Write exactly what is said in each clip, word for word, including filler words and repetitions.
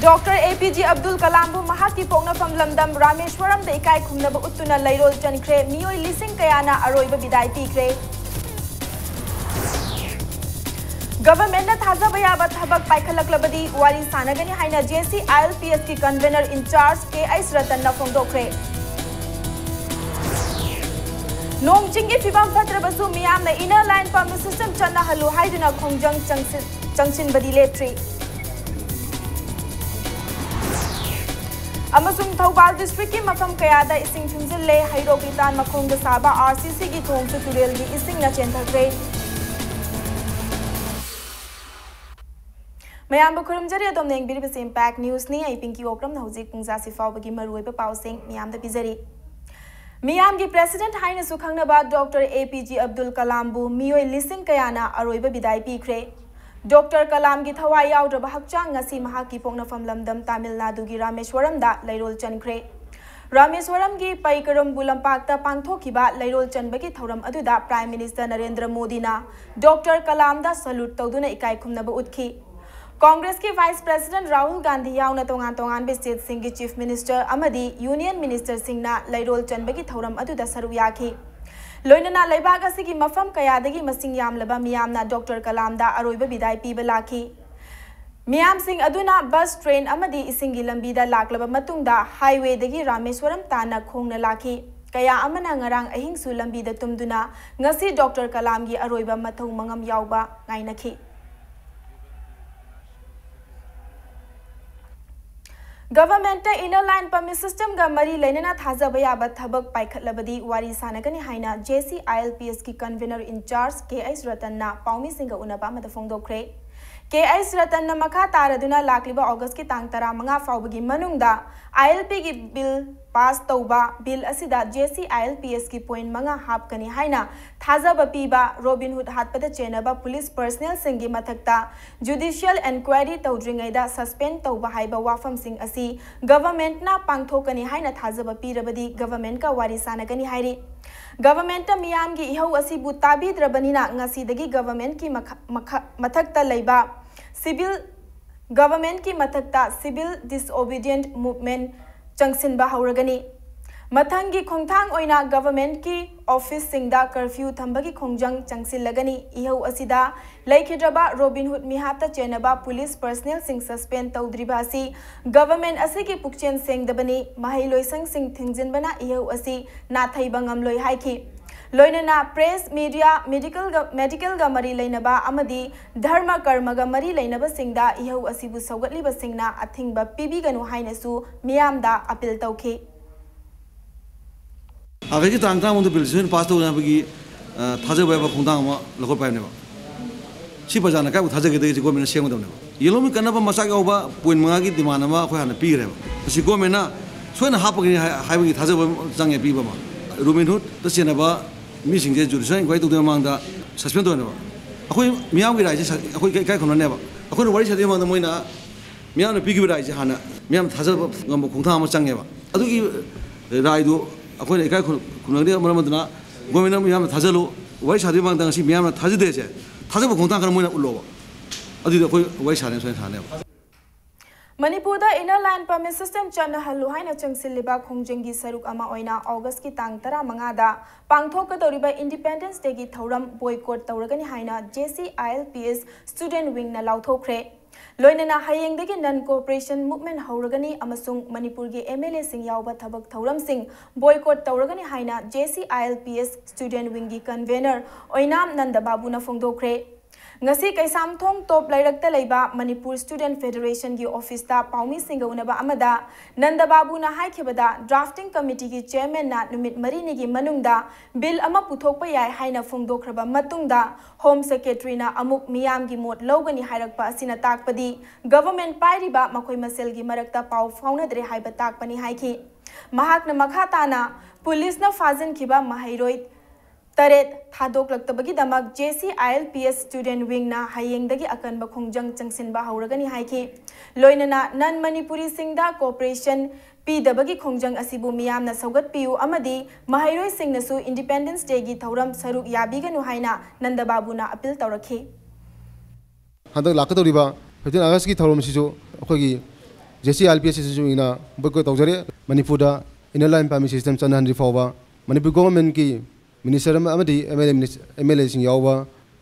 Doctor ꯑꯦ ꯄꯤ J Abdul ꯀꯂꯥꯝꯕꯨ ꯃꯍꯥꯛꯀꯤ ꯄꯣꯛꯅꯐꯝ ꯂꯝꯗꯝ ꯔꯥꯃꯦꯁ꯭ꯋꯔꯝꯗ ꯏꯀꯥꯏ ꯈꯨꯝꯅꯕ ꯎꯠꯇꯨꯅ ꯂꯩꯔꯣꯜ ꯆꯟꯈ꯭ꯔꯦ꯫ ꯃꯤꯑꯣꯏ ꯂꯤꯁꯤꯡ ꯀꯌꯥꯅ ꯑꯔꯣꯏꯕ ꯕꯤꯗꯥꯏ ꯄꯤꯈ꯭ꯔꯦ꯫ ꯒꯚꯔꯟꯃꯦꯟꯠꯅ ꯊꯥꯖꯕ ꯌꯥꯕ ꯊꯕꯛ ꯄꯥꯏꯈꯠꯂꯛꯂꯕꯗꯤ ꯋꯥꯔꯤ ꯁꯥꯟꯅꯒꯅꯤ ꯍꯥꯏꯅ J C I L P ꯑꯦꯁꯀꯤ ꯀꯟꯚꯦꯅꯔ ꯏꯟꯆꯥꯔꯖ ꯀꯦ ꯑꯩꯆ ꯔꯇꯟꯅ ꯐꯣꯡꯗꯣꯛꯈ꯭ꯔꯦ꯫ ꯅꯣꯡ ꯆꯤꯡꯒꯤ ꯐꯤꯕꯝ ꯐꯠꯇ꯭ꯔꯕꯁꯨ ꯃꯤꯌꯥꯝꯅ ꯏꯅꯔ ꯂꯥꯏꯟ ꯄꯔꯃꯤꯠ ꯁꯤꯁꯇꯦꯝ ꯆꯠꯅꯍꯜꯂꯨ ꯍꯥꯏꯗꯨꯅ ꯈꯣꯡꯖꯪ ꯆꯪꯁꯤꯟ-, ꯆꯪꯁꯤꯟꯕꯗꯤ ꯂꯦꯞꯇ꯭ꯔꯤ꯫ ꯑꯃꯁꯨꯡ ꯊꯧꯕꯥꯜ ꯗꯤꯁꯇ꯭ꯔꯤꯛꯀꯤ ꯃꯐꯝ ꯀꯌꯥꯗ ꯏꯁꯤꯡ ꯊꯨꯝꯖꯤꯜꯂꯦ꯫ ꯍꯩꯔꯣꯛ ꯂꯤꯇꯥꯟ ꯃꯈꯣꯡꯗ ꯁꯥꯕ ꯑꯥꯔ ꯁꯤ ꯁꯤꯒꯤ ꯊꯣꯡꯁꯨ ꯇꯨꯔꯦꯜꯒꯤ ꯏꯁꯤꯡꯅ ꯆꯦꯟꯊꯈ꯭ꯔꯦ꯫ ꯃꯌꯥꯝꯕꯨ ꯈꯨꯔꯨꯝꯖꯔꯤ꯫ ꯑꯗꯣꯝꯅ ꯌꯦꯡꯕꯤꯔꯤꯕꯁꯤ ꯏꯝꯄꯦꯛ ꯅ꯭ꯌꯨꯁꯅꯤ꯫ ꯑꯩ ꯄꯤꯡꯀꯤ ꯑꯣꯀ꯭ꯔꯝꯅ ꯍꯧꯖꯤꯛ ꯄꯨꯡ ꯖꯥꯁꯤ ꯐꯥꯎꯕꯒꯤ ꯃꯔꯨꯑꯣꯏꯕ ꯄꯥꯎꯁꯤꯡ ꯃꯤꯌꯥꯝꯗ ꯄꯤꯖꯔꯤ꯫ ꯃꯤꯌꯥꯝꯒꯤ ꯄ꯭ꯔꯦꯁꯤꯗꯦꯟꯠ ꯍꯥꯏꯅꯁꯨ ꯈꯪꯅꯕ ꯗꯣꯛꯇꯔ ꯑꯦ ꯄꯤ ꯖꯦ ꯑꯕꯗꯨꯜ ꯀꯂꯥꯝꯕꯨ ꯃꯤꯑꯣꯏ ꯂꯤꯁꯤꯡ ꯀꯌꯥꯅ ꯑꯔꯣꯏꯕ ꯕꯤꯗꯥꯏ ꯄꯤꯈ꯭ꯔꯦ꯫ ꯗꯣꯛꯇꯔ ꯀꯂꯥꯝꯒꯤ ꯊꯋꯥꯏ ꯌꯥꯎꯗ꯭ꯔꯕ ꯍꯛꯆꯥꯡ ꯉꯁꯤ ꯃꯍꯥꯛꯀꯤ ꯄꯣꯛꯅꯐꯝ ꯂꯝꯗꯝ ꯇꯥꯃꯤꯜ ꯅꯥꯗꯨꯒꯤ ꯔꯥꯃꯦꯁ꯭ꯋꯔꯝꯗ ꯂꯩꯔꯣꯜ ꯆꯟꯈ꯭ꯔꯦ꯫ ꯔꯥꯃꯦꯁ꯭ꯋꯔꯝꯒꯤ ꯄꯩꯀꯔꯝꯕꯨ ꯂꯝꯄꯥꯛꯇ ꯄꯥꯡꯊꯣꯛꯈꯤꯕ ꯂꯩꯔꯣꯜ ꯆꯟꯕꯒꯤ ꯊꯧꯔꯝ ꯑꯗꯨꯗ ꯄ꯭ꯔꯥꯏꯝ ꯃꯤꯅꯤꯁꯇꯔ ꯅꯔꯦꯟꯗ꯭ꯔ ꯃꯣꯗꯤꯅ ꯗꯣꯛꯇꯔ ꯀꯂꯥꯝꯗ ꯁꯂꯨꯠ ꯇꯧꯗꯨꯅ ꯏꯀꯥꯏ ꯈꯨꯝꯅꯕ ꯎꯠꯈꯤ꯫ ꯀꯣꯡꯒ꯭ꯔꯦꯁꯀꯤ ꯚꯥꯏꯁ ꯄ꯭ꯔꯦꯁꯤꯗꯦꯟꯠ ꯔꯥꯍꯨꯜ ꯒꯥꯟꯙꯤ ꯌꯥꯎꯅ ꯇꯣꯉꯥꯟ ꯇꯣꯉꯥꯟꯕ ꯁ꯭ꯇꯦꯠꯁꯤꯡꯒꯤ ꯆꯤꯐ ꯃꯤꯅꯤꯁꯇꯔ ꯑꯃꯗꯤ ꯌꯨꯅꯤꯌꯟ ꯃꯤꯅꯤꯁꯇꯔꯁꯤꯡꯅ ꯂꯩꯔꯣꯜ ꯆꯟꯕꯒꯤ ꯊꯧꯔꯝ ꯑꯗꯨꯗ ꯁꯔꯨꯛ ꯌꯥꯈꯤ꯫ ꯂꯣꯏꯅꯅ ꯂꯩꯕꯥꯛ ꯑꯁꯤꯒꯤ ꯃꯐꯝ ꯀꯌꯥꯗꯒꯤ ꯃꯁꯤꯡ ꯌꯥꯝꯂꯕ ꯃꯤꯌꯥꯝꯅ ꯗꯣꯛꯇꯔ ꯀꯂꯥꯝꯗ ꯑꯔꯣꯏꯕ ꯕꯤꯗꯥꯏ ꯄꯤꯕ ꯂꯥꯛꯈꯤ꯫ ꯃꯤꯌꯥꯝꯁꯤꯡ ꯑꯗꯨꯅ ꯕꯁ, ꯇ꯭ꯔꯦꯟ ꯑꯃꯗꯤ ꯏꯁꯤꯡꯒꯤ ꯂꯝꯕꯤꯗ ꯂꯥꯛꯂꯕ ꯃꯇꯨꯡꯗ ꯍꯥꯏꯋꯦꯗꯒꯤ ꯔꯥꯃꯦꯁ꯭ꯋꯔꯝ ꯇꯥꯟꯅ ꯈꯣꯡꯅ ꯂꯥꯛꯈꯤ꯫ ꯀꯌꯥ ꯑꯃꯅ ꯉꯔꯥꯡ ꯑꯍꯤꯡꯁꯨ ꯂꯝꯕꯤꯗ ꯇꯨꯝꯗꯨꯅ ꯉꯁꯤ ꯗꯣꯛꯇꯔ ꯀꯂꯥꯝꯒꯤ ꯑꯔꯣꯏꯕ ꯃꯊꯧ ꯃꯉꯝ ꯌꯥꯎꯕ ꯉꯥꯏꯅꯈꯤ꯫ ꯒꯚꯔꯟꯃꯦꯟꯠꯇ ꯏꯅꯔ ꯂꯥꯏꯟ ꯄꯔꯃꯤꯠ ꯁꯤꯁꯇꯦꯝꯒ ꯃꯔꯤ ꯂꯩꯅꯅ ꯊꯥꯖꯕ ꯌꯥꯕ ꯊꯕꯛ ꯄꯥꯏꯈꯠꯂꯕꯗꯤ ꯋꯥꯔꯤ ꯁꯥꯟꯅꯒꯅꯤ ꯍꯥꯏꯅ J C I L P ꯑꯦꯁꯀꯤ ꯀꯟꯚꯦꯅꯔ ꯏꯟꯆꯥꯔꯖ ꯀꯦ ꯑꯩꯆ ꯔꯇꯟꯅ ꯄꯥꯎꯃꯤꯁꯤꯡꯒ ꯎꯅꯕ ꯑꯃꯗ ꯐꯣꯡꯗꯣꯛꯈ꯭ꯔꯦ꯫ ꯀꯦ ꯑꯩꯆ ꯔꯇꯟꯅ ꯃꯈꯥ ꯇꯥꯔꯗꯨꯅ ꯂꯥꯛꯂꯤꯕ ꯑꯣꯒꯁꯀꯤ ꯇꯥꯡ ꯇꯔꯥꯃꯉꯥ ꯐꯥꯎꯕꯒꯤ ꯃꯅꯨꯡꯗ ꯑꯥꯏ ꯑꯦꯜ ꯄꯤꯒꯤ ꯕꯤꯜ ꯄꯥꯁ ꯇꯧꯕ, ꯕꯤꯜ ꯑꯁꯤꯗ J C I L P ꯑꯦꯁꯀꯤ point ꯃꯉꯥ ꯍꯥꯞꯀꯅꯤ ꯍꯥꯏꯅ ꯊꯥꯖꯕ ꯄꯤꯕ, ꯔꯣꯕꯤꯟꯍꯨꯗ ꯍꯥꯠꯄꯗ ꯆꯦꯟꯅꯕ ꯄꯨꯂꯤꯁ ꯄꯔꯁꯅꯦꯜꯁꯤꯡꯒꯤ ꯃꯊꯛꯇ ꯖꯨꯗꯤꯁꯤꯌꯦꯜ ꯏꯟꯀ꯭ꯋꯥꯏꯔꯤ ꯇꯧꯗ꯭ꯔꯤꯉꯩꯗ ꯁꯁꯄꯦꯟ ꯇꯧꯕ ꯍꯥꯏꯕ ꯋꯥꯐꯝꯁꯤꯡ ꯑꯁꯤ ꯒꯚꯔꯟꯃꯦꯟꯠꯅ ꯄꯥꯡꯊꯣꯛꯀꯅꯤ ꯍꯥꯏꯅ ꯊꯥꯖꯕ ꯄꯤꯔꯕꯗꯤ ꯒꯚꯔꯟꯃꯦꯟꯠꯀ ꯋꯥꯔꯤ ꯁꯥꯟꯅꯒꯅꯤ ꯍꯥꯏꯔꯤ꯫ ꯒꯚꯔꯟꯃꯦꯟꯠꯇ ꯃꯤꯌꯥꯝꯒꯤ ꯏꯍꯧ ꯑꯁꯤꯕꯨ ꯇꯥꯕꯤꯗ꯭ꯔꯕꯅꯤꯅ ꯉꯁꯤꯗꯒꯤ ꯒꯚꯔꯟꯃꯦꯟꯠꯀꯤ ꯃꯈ-, ꯃꯈ-, ꯃꯊꯛꯇ ꯂꯩꯕ ꯁꯤꯚꯤꯜ Governmentꯀꯤ ꯃꯊꯛꯇ civil disobedient movement ꯆꯪꯁꯤꯟꯕ ꯍꯧꯔꯒꯅꯤ꯫ ꯃꯊꯪꯒꯤ ꯈꯣꯡꯊꯥꯡ ꯑꯣꯏꯅ governmentꯀꯤ officeꯁꯤꯡꯗ curfew ꯊꯝꯕꯒꯤ ꯈꯣꯡꯖꯪ ꯆꯪꯁꯤꯜꯂꯒꯅꯤ꯫ ꯏꯍꯧ ꯑꯁꯤꯗ ꯂꯩꯈꯤꯗ꯭ꯔꯕ Robin Hood ꯃꯤꯍꯥꯠꯇ ꯆꯦꯟꯅꯕ police personnelꯁꯤꯡ suspend ꯇꯧꯗ꯭ꯔꯤꯕ ꯑꯁꯤ government ꯑꯁꯤꯒꯤ ꯄꯨꯛꯆꯦꯜ ꯁꯦꯡꯗꯕꯅꯤ, ꯃꯍꯩꯂꯣꯏꯁꯪꯁꯤꯡ ꯊꯤꯡꯖꯤꯟꯕꯅ ꯏꯍꯧ ꯑꯁꯤ ꯅꯥꯊꯩꯕ ꯉꯝꯂꯣꯏ ꯍꯥꯏꯈꯤ꯫ ꯂꯣꯏꯅꯅ press, media, medicalꯒ, medicalꯒ ꯃꯔꯤ ꯂꯩꯅꯕ ꯑꯃꯗꯤ ꯙꯔꯃ ꯀꯔꯃꯒ ꯃꯔꯤ ꯂꯩꯅꯕꯁꯤꯡꯗ ꯏꯍꯧ ꯑꯁꯤꯕꯨ ꯁꯧꯒꯠꯂꯤꯕꯁꯤꯡꯅ ꯑꯊꯤꯡꯕ ꯄꯤꯕꯤꯒꯅꯨ ꯍꯥꯏꯅꯁꯨ ꯃꯤꯌꯥꯝꯗ appeal ꯇꯧꯈꯤ꯫ ꯑꯥꯒꯁꯀꯤ ꯇꯥꯡ ꯇꯔꯥꯃꯉꯥꯗ ꯕꯤꯜ ꯁꯣꯏꯗꯅ ꯄꯥꯁ ꯇꯧꯒꯅꯤ ꯍꯥꯏꯕꯒꯤ, ꯑ, ꯊꯥꯖꯕ ꯌꯥꯕ ꯈꯣꯡꯊꯥꯡ ꯑꯃ ꯂꯧꯈꯠꯄ ꯍꯥꯏꯕꯅꯦꯕ꯫ ꯁꯤ ꯄ꯭ꯔꯖꯥꯅ ꯀꯥꯏꯕꯨ ꯊꯥꯖꯒꯗꯒꯦ? ꯁꯤ ꯒꯣꯔꯃꯦꯟꯅ ꯁꯦꯝꯒꯗꯕꯅꯦꯕ꯫ ꯌꯦꯂꯣꯃꯤ ꯀꯟꯅꯕ ꯃꯆꯥꯛ ꯌꯥꯎꯕ ꯄꯣꯏꯟ ꯃꯉꯥꯒꯤ ꯗꯤꯃꯥꯟ ꯑꯃ ꯑꯩꯈꯣꯏ ꯍꯥꯟꯅ ꯄꯤꯈ꯭ꯔꯦꯕ꯫ ꯃꯁꯤ ꯒꯣꯔꯃꯦꯟꯅ ꯁꯣꯏꯅ ꯍꯥꯞꯄꯒꯅꯤ ꯍꯥꯏ-, ꯍꯥꯏꯕꯒꯤ ꯊꯥꯖꯕ ꯑꯃ ꯆꯪꯉꯦ ꯄꯤꯕ ꯑꯃ꯫ ꯔꯣꯕꯤꯟ ꯍꯨꯗꯇ ꯆꯦꯟꯅꯕ ꯃꯤꯁꯤꯡꯁꯦ ꯖꯨꯗꯤꯁꯤꯌꯦꯜ ꯏꯟꯀ꯭ꯋꯥꯏꯔꯤ ꯇꯧꯗ꯭ꯔꯤꯉꯩ ꯃꯃꯥꯡꯗ ꯁꯁꯄꯦꯟ ꯇꯧꯍꯟꯅꯕ꯫ ꯑꯩꯈꯣꯏ ꯃꯤꯌꯥꯝꯒꯤ ꯔꯥꯏꯠꯁꯦ ꯁ-, ꯑꯩꯈꯣꯏ ꯏꯀꯥꯏ ꯈꯨꯝꯅꯅꯦꯕ꯫ ꯑꯩꯈꯣꯏꯅ ꯋꯥꯔꯤ ꯁꯥꯗ꯭ꯔꯤꯉꯩ ꯃꯃꯥꯡꯗ ꯃꯣꯏꯅ ꯃꯤꯌꯥꯝꯅ ꯄꯤꯈꯤꯕ ꯔꯥꯏꯠꯁꯦ ꯍꯥꯟꯅ ꯃꯤꯌꯥꯝꯅ ꯊꯥꯖꯕ ꯉꯝꯕ ꯈꯣꯡꯊꯥꯡ ꯑꯃ ꯆꯪꯉꯦꯕ꯫ ꯑꯗꯨꯒꯤ ꯔꯥꯏꯗꯨ ꯑꯩꯈꯣꯏꯅ ꯏꯀꯥꯏ ꯈꯨꯝ-, ꯈꯨꯝꯅꯗꯦ꯫ ꯃꯔꯝ ꯑꯗꯨꯅ ꯒꯣꯔꯃꯦꯟꯅ ꯃꯤꯌꯥꯝꯅ ꯊꯥꯖꯜꯂꯨ, ꯋꯥꯔꯤ ꯁꯥꯗ꯭ꯔꯤꯉꯩ ꯃꯃꯥꯡꯗ ꯉꯁꯤ ꯃꯤꯌꯥꯝꯅ ꯊꯥꯖꯗꯦꯁꯦ, ꯊꯥꯖꯕ ꯈꯣꯡꯊꯥꯡ ꯈꯔ ꯃꯣꯏꯅ ꯎꯠꯂꯣꯕ꯫ ꯑꯗꯨꯗꯤ ꯑꯩꯈꯣꯏ ꯋꯥꯔꯤ ꯁꯥꯅꯤ, ꯁꯣꯏꯅ ꯁꯥꯅꯦꯕ꯫ ꯃꯅꯤꯄꯨꯔꯗ Inner Line Permit System ꯆꯠꯅꯍꯜꯂꯨ ꯍꯥꯏꯅ ꯆꯪꯁꯤꯜꯂꯤꯕ ꯈꯣꯡꯖꯪꯒꯤ ꯁꯔꯨꯛ ꯑꯃ ꯑꯣꯏꯅ ꯑꯣꯒꯁꯀꯤ ꯇꯥꯡ ꯇꯔꯥꯃꯉꯥꯗ ꯄꯥꯡꯊꯣꯛꯀꯗꯧꯔꯤꯕ Independence Dayꯒꯤ ꯊꯧꯔꯝ boycott ꯇꯧꯔꯒꯅꯤ ꯍꯥꯏꯅ J C I L P S Student Wingꯅ ꯂꯥꯎꯊꯣꯛꯈ꯭ꯔꯦ꯫ ꯂꯣꯏꯅꯅ ꯍꯌꯦꯡꯗꯒꯤ Non Cooperation Movement ꯍꯧꯔꯒꯅꯤ ꯑꯃꯁꯨꯡ ꯃꯅꯤꯄꯨꯔꯒꯤ M L Aꯁꯤꯡ ꯌꯥꯎꯕ ꯊꯕꯛ ꯊꯧꯔꯝꯁꯤꯡ boycott ꯇꯧꯔꯒꯅꯤ ꯍꯥꯏꯅ J C I L P S Student Wingꯒꯤ convener ꯑꯣꯏꯅꯥꯝ ꯅꯟꯗꯕꯥꯕꯨꯅ ꯐꯣꯡꯗꯣꯛꯈ꯭ꯔꯦ꯫ ꯉꯁꯤ ꯀꯩꯁꯥꯝꯊꯣꯡ ꯇꯣꯞ ꯂꯩꯔꯛꯇ ꯂꯩꯕ ꯃꯅꯤꯄꯨꯔ Student Federationꯒꯤ officeꯇ ꯄꯥꯎꯃꯤꯁꯤꯡꯒ ꯎꯅꯕ ꯑꯃꯗ ꯅꯟꯗꯕꯥꯕꯨꯅ ꯍꯥꯏꯈꯤꯕꯗ, drafting committeeꯒꯤ chairmanꯅ ꯅꯨꯃꯤꯠ ꯃꯔꯤꯅꯤꯒꯤ ꯃꯅꯨꯡꯗ bill ꯑꯃ ꯄꯨꯊꯣꯛꯄ ꯌꯥꯏ ꯍꯥꯏꯅ ꯐꯣꯡꯗꯣꯛꯈ꯭ꯔꯕ ꯃꯇꯨꯡꯗ Home Secretaryꯅ ꯑꯃꯨꯛ ꯃꯤꯌꯥꯝꯒꯤ ꯃꯣꯠ ꯂꯧꯒꯅꯤ ꯍꯥꯏꯔꯛꯄ ꯑꯁꯤꯅ ꯇꯥꯛꯄꯗꯤ government ꯄꯥꯏꯔꯤꯕ ꯃꯈꯣꯏ ꯃꯁꯦꯜꯒꯤ ꯃꯔꯛꯇ ꯄꯥꯎ ꯐꯥꯎꯅꯗ꯭ꯔꯦ ꯍꯥꯏꯕ ꯇꯥꯛꯄꯅꯤ ꯍꯥꯏꯈꯤ꯫ ꯃꯍꯥꯛꯅ ꯃꯈꯥ ꯇꯥꯅ ꯄꯨꯂꯤꯁꯅ ꯐꯥꯖꯤꯟꯈꯤꯕ ꯃꯍꯩꯔꯣꯏ ꯇꯔꯦꯠ ꯊꯥꯗꯣꯛꯂꯛꯇꯕꯒꯤꯗꯃꯛ J C I L P S Student Wingꯅ ꯍꯌꯦꯡꯗꯒꯤ ꯑꯀꯟꯕ ꯈꯣꯡꯖꯪ ꯆꯪꯁꯤꯟꯕ ꯍꯧꯔꯒꯅꯤ ꯍꯥꯏꯈꯤ꯫ ꯂꯣꯏꯅꯅ non Manipuriꯁꯤꯡꯗ cooperation ꯄꯤꯗꯕꯒꯤ ꯈꯣꯡꯖꯪ ꯑꯁꯤꯕꯨ ꯃꯤꯌꯥꯝꯅ ꯁꯧꯒꯠꯄꯤꯌꯨ ꯑꯃꯗꯤ ꯃꯍꯩꯔꯣꯏꯁꯤꯡꯅꯁꯨ Independence Dayꯒꯤ ꯊꯧꯔꯝ ꯁꯔꯨꯛ ꯌꯥꯕꯤꯒꯅꯨ ꯍꯥꯏꯅ ꯅꯟꯗꯕꯥꯕꯨꯅ appeal ꯇꯧꯔꯛꯈꯤ꯫ ꯍꯟꯗꯛ ꯂꯥꯛꯀꯗꯧꯔꯤꯕ ꯐꯤꯐꯇꯤꯟ ꯑꯥꯒꯁꯀꯤ ꯊꯧꯔꯝꯁꯤꯁꯨ ꯑꯩꯈꯣꯏꯒꯤ J C I L P S ꯑꯦꯁꯣꯁꯤꯌꯦꯁꯟꯅ boycott ꯇꯧꯖꯔꯦ꯫ ꯃꯅꯤꯄꯨꯔꯗ ꯏꯟꯅꯔ ꯂꯥꯏꯟ ꯄꯥꯔꯃꯤꯠ ꯁꯤꯁꯇꯦꯝ ꯆꯠꯅꯍꯟꯗ꯭ꯔꯤ ꯐꯥꯎꯕ ꯃꯅꯤꯄꯨꯔ ꯒꯣꯚꯔꯟꯃꯦꯟꯠꯀꯤ ꯃꯤꯅꯤꯁꯇꯔ ꯑꯃ ꯑꯃꯗꯤ ꯑꯦꯝ ꯑꯦꯜ ꯑꯦ ꯃꯤꯅꯤꯁ-, ꯑꯦꯝ ꯑꯦꯜ ꯑꯦꯁꯤꯡ ꯌꯥꯎꯕ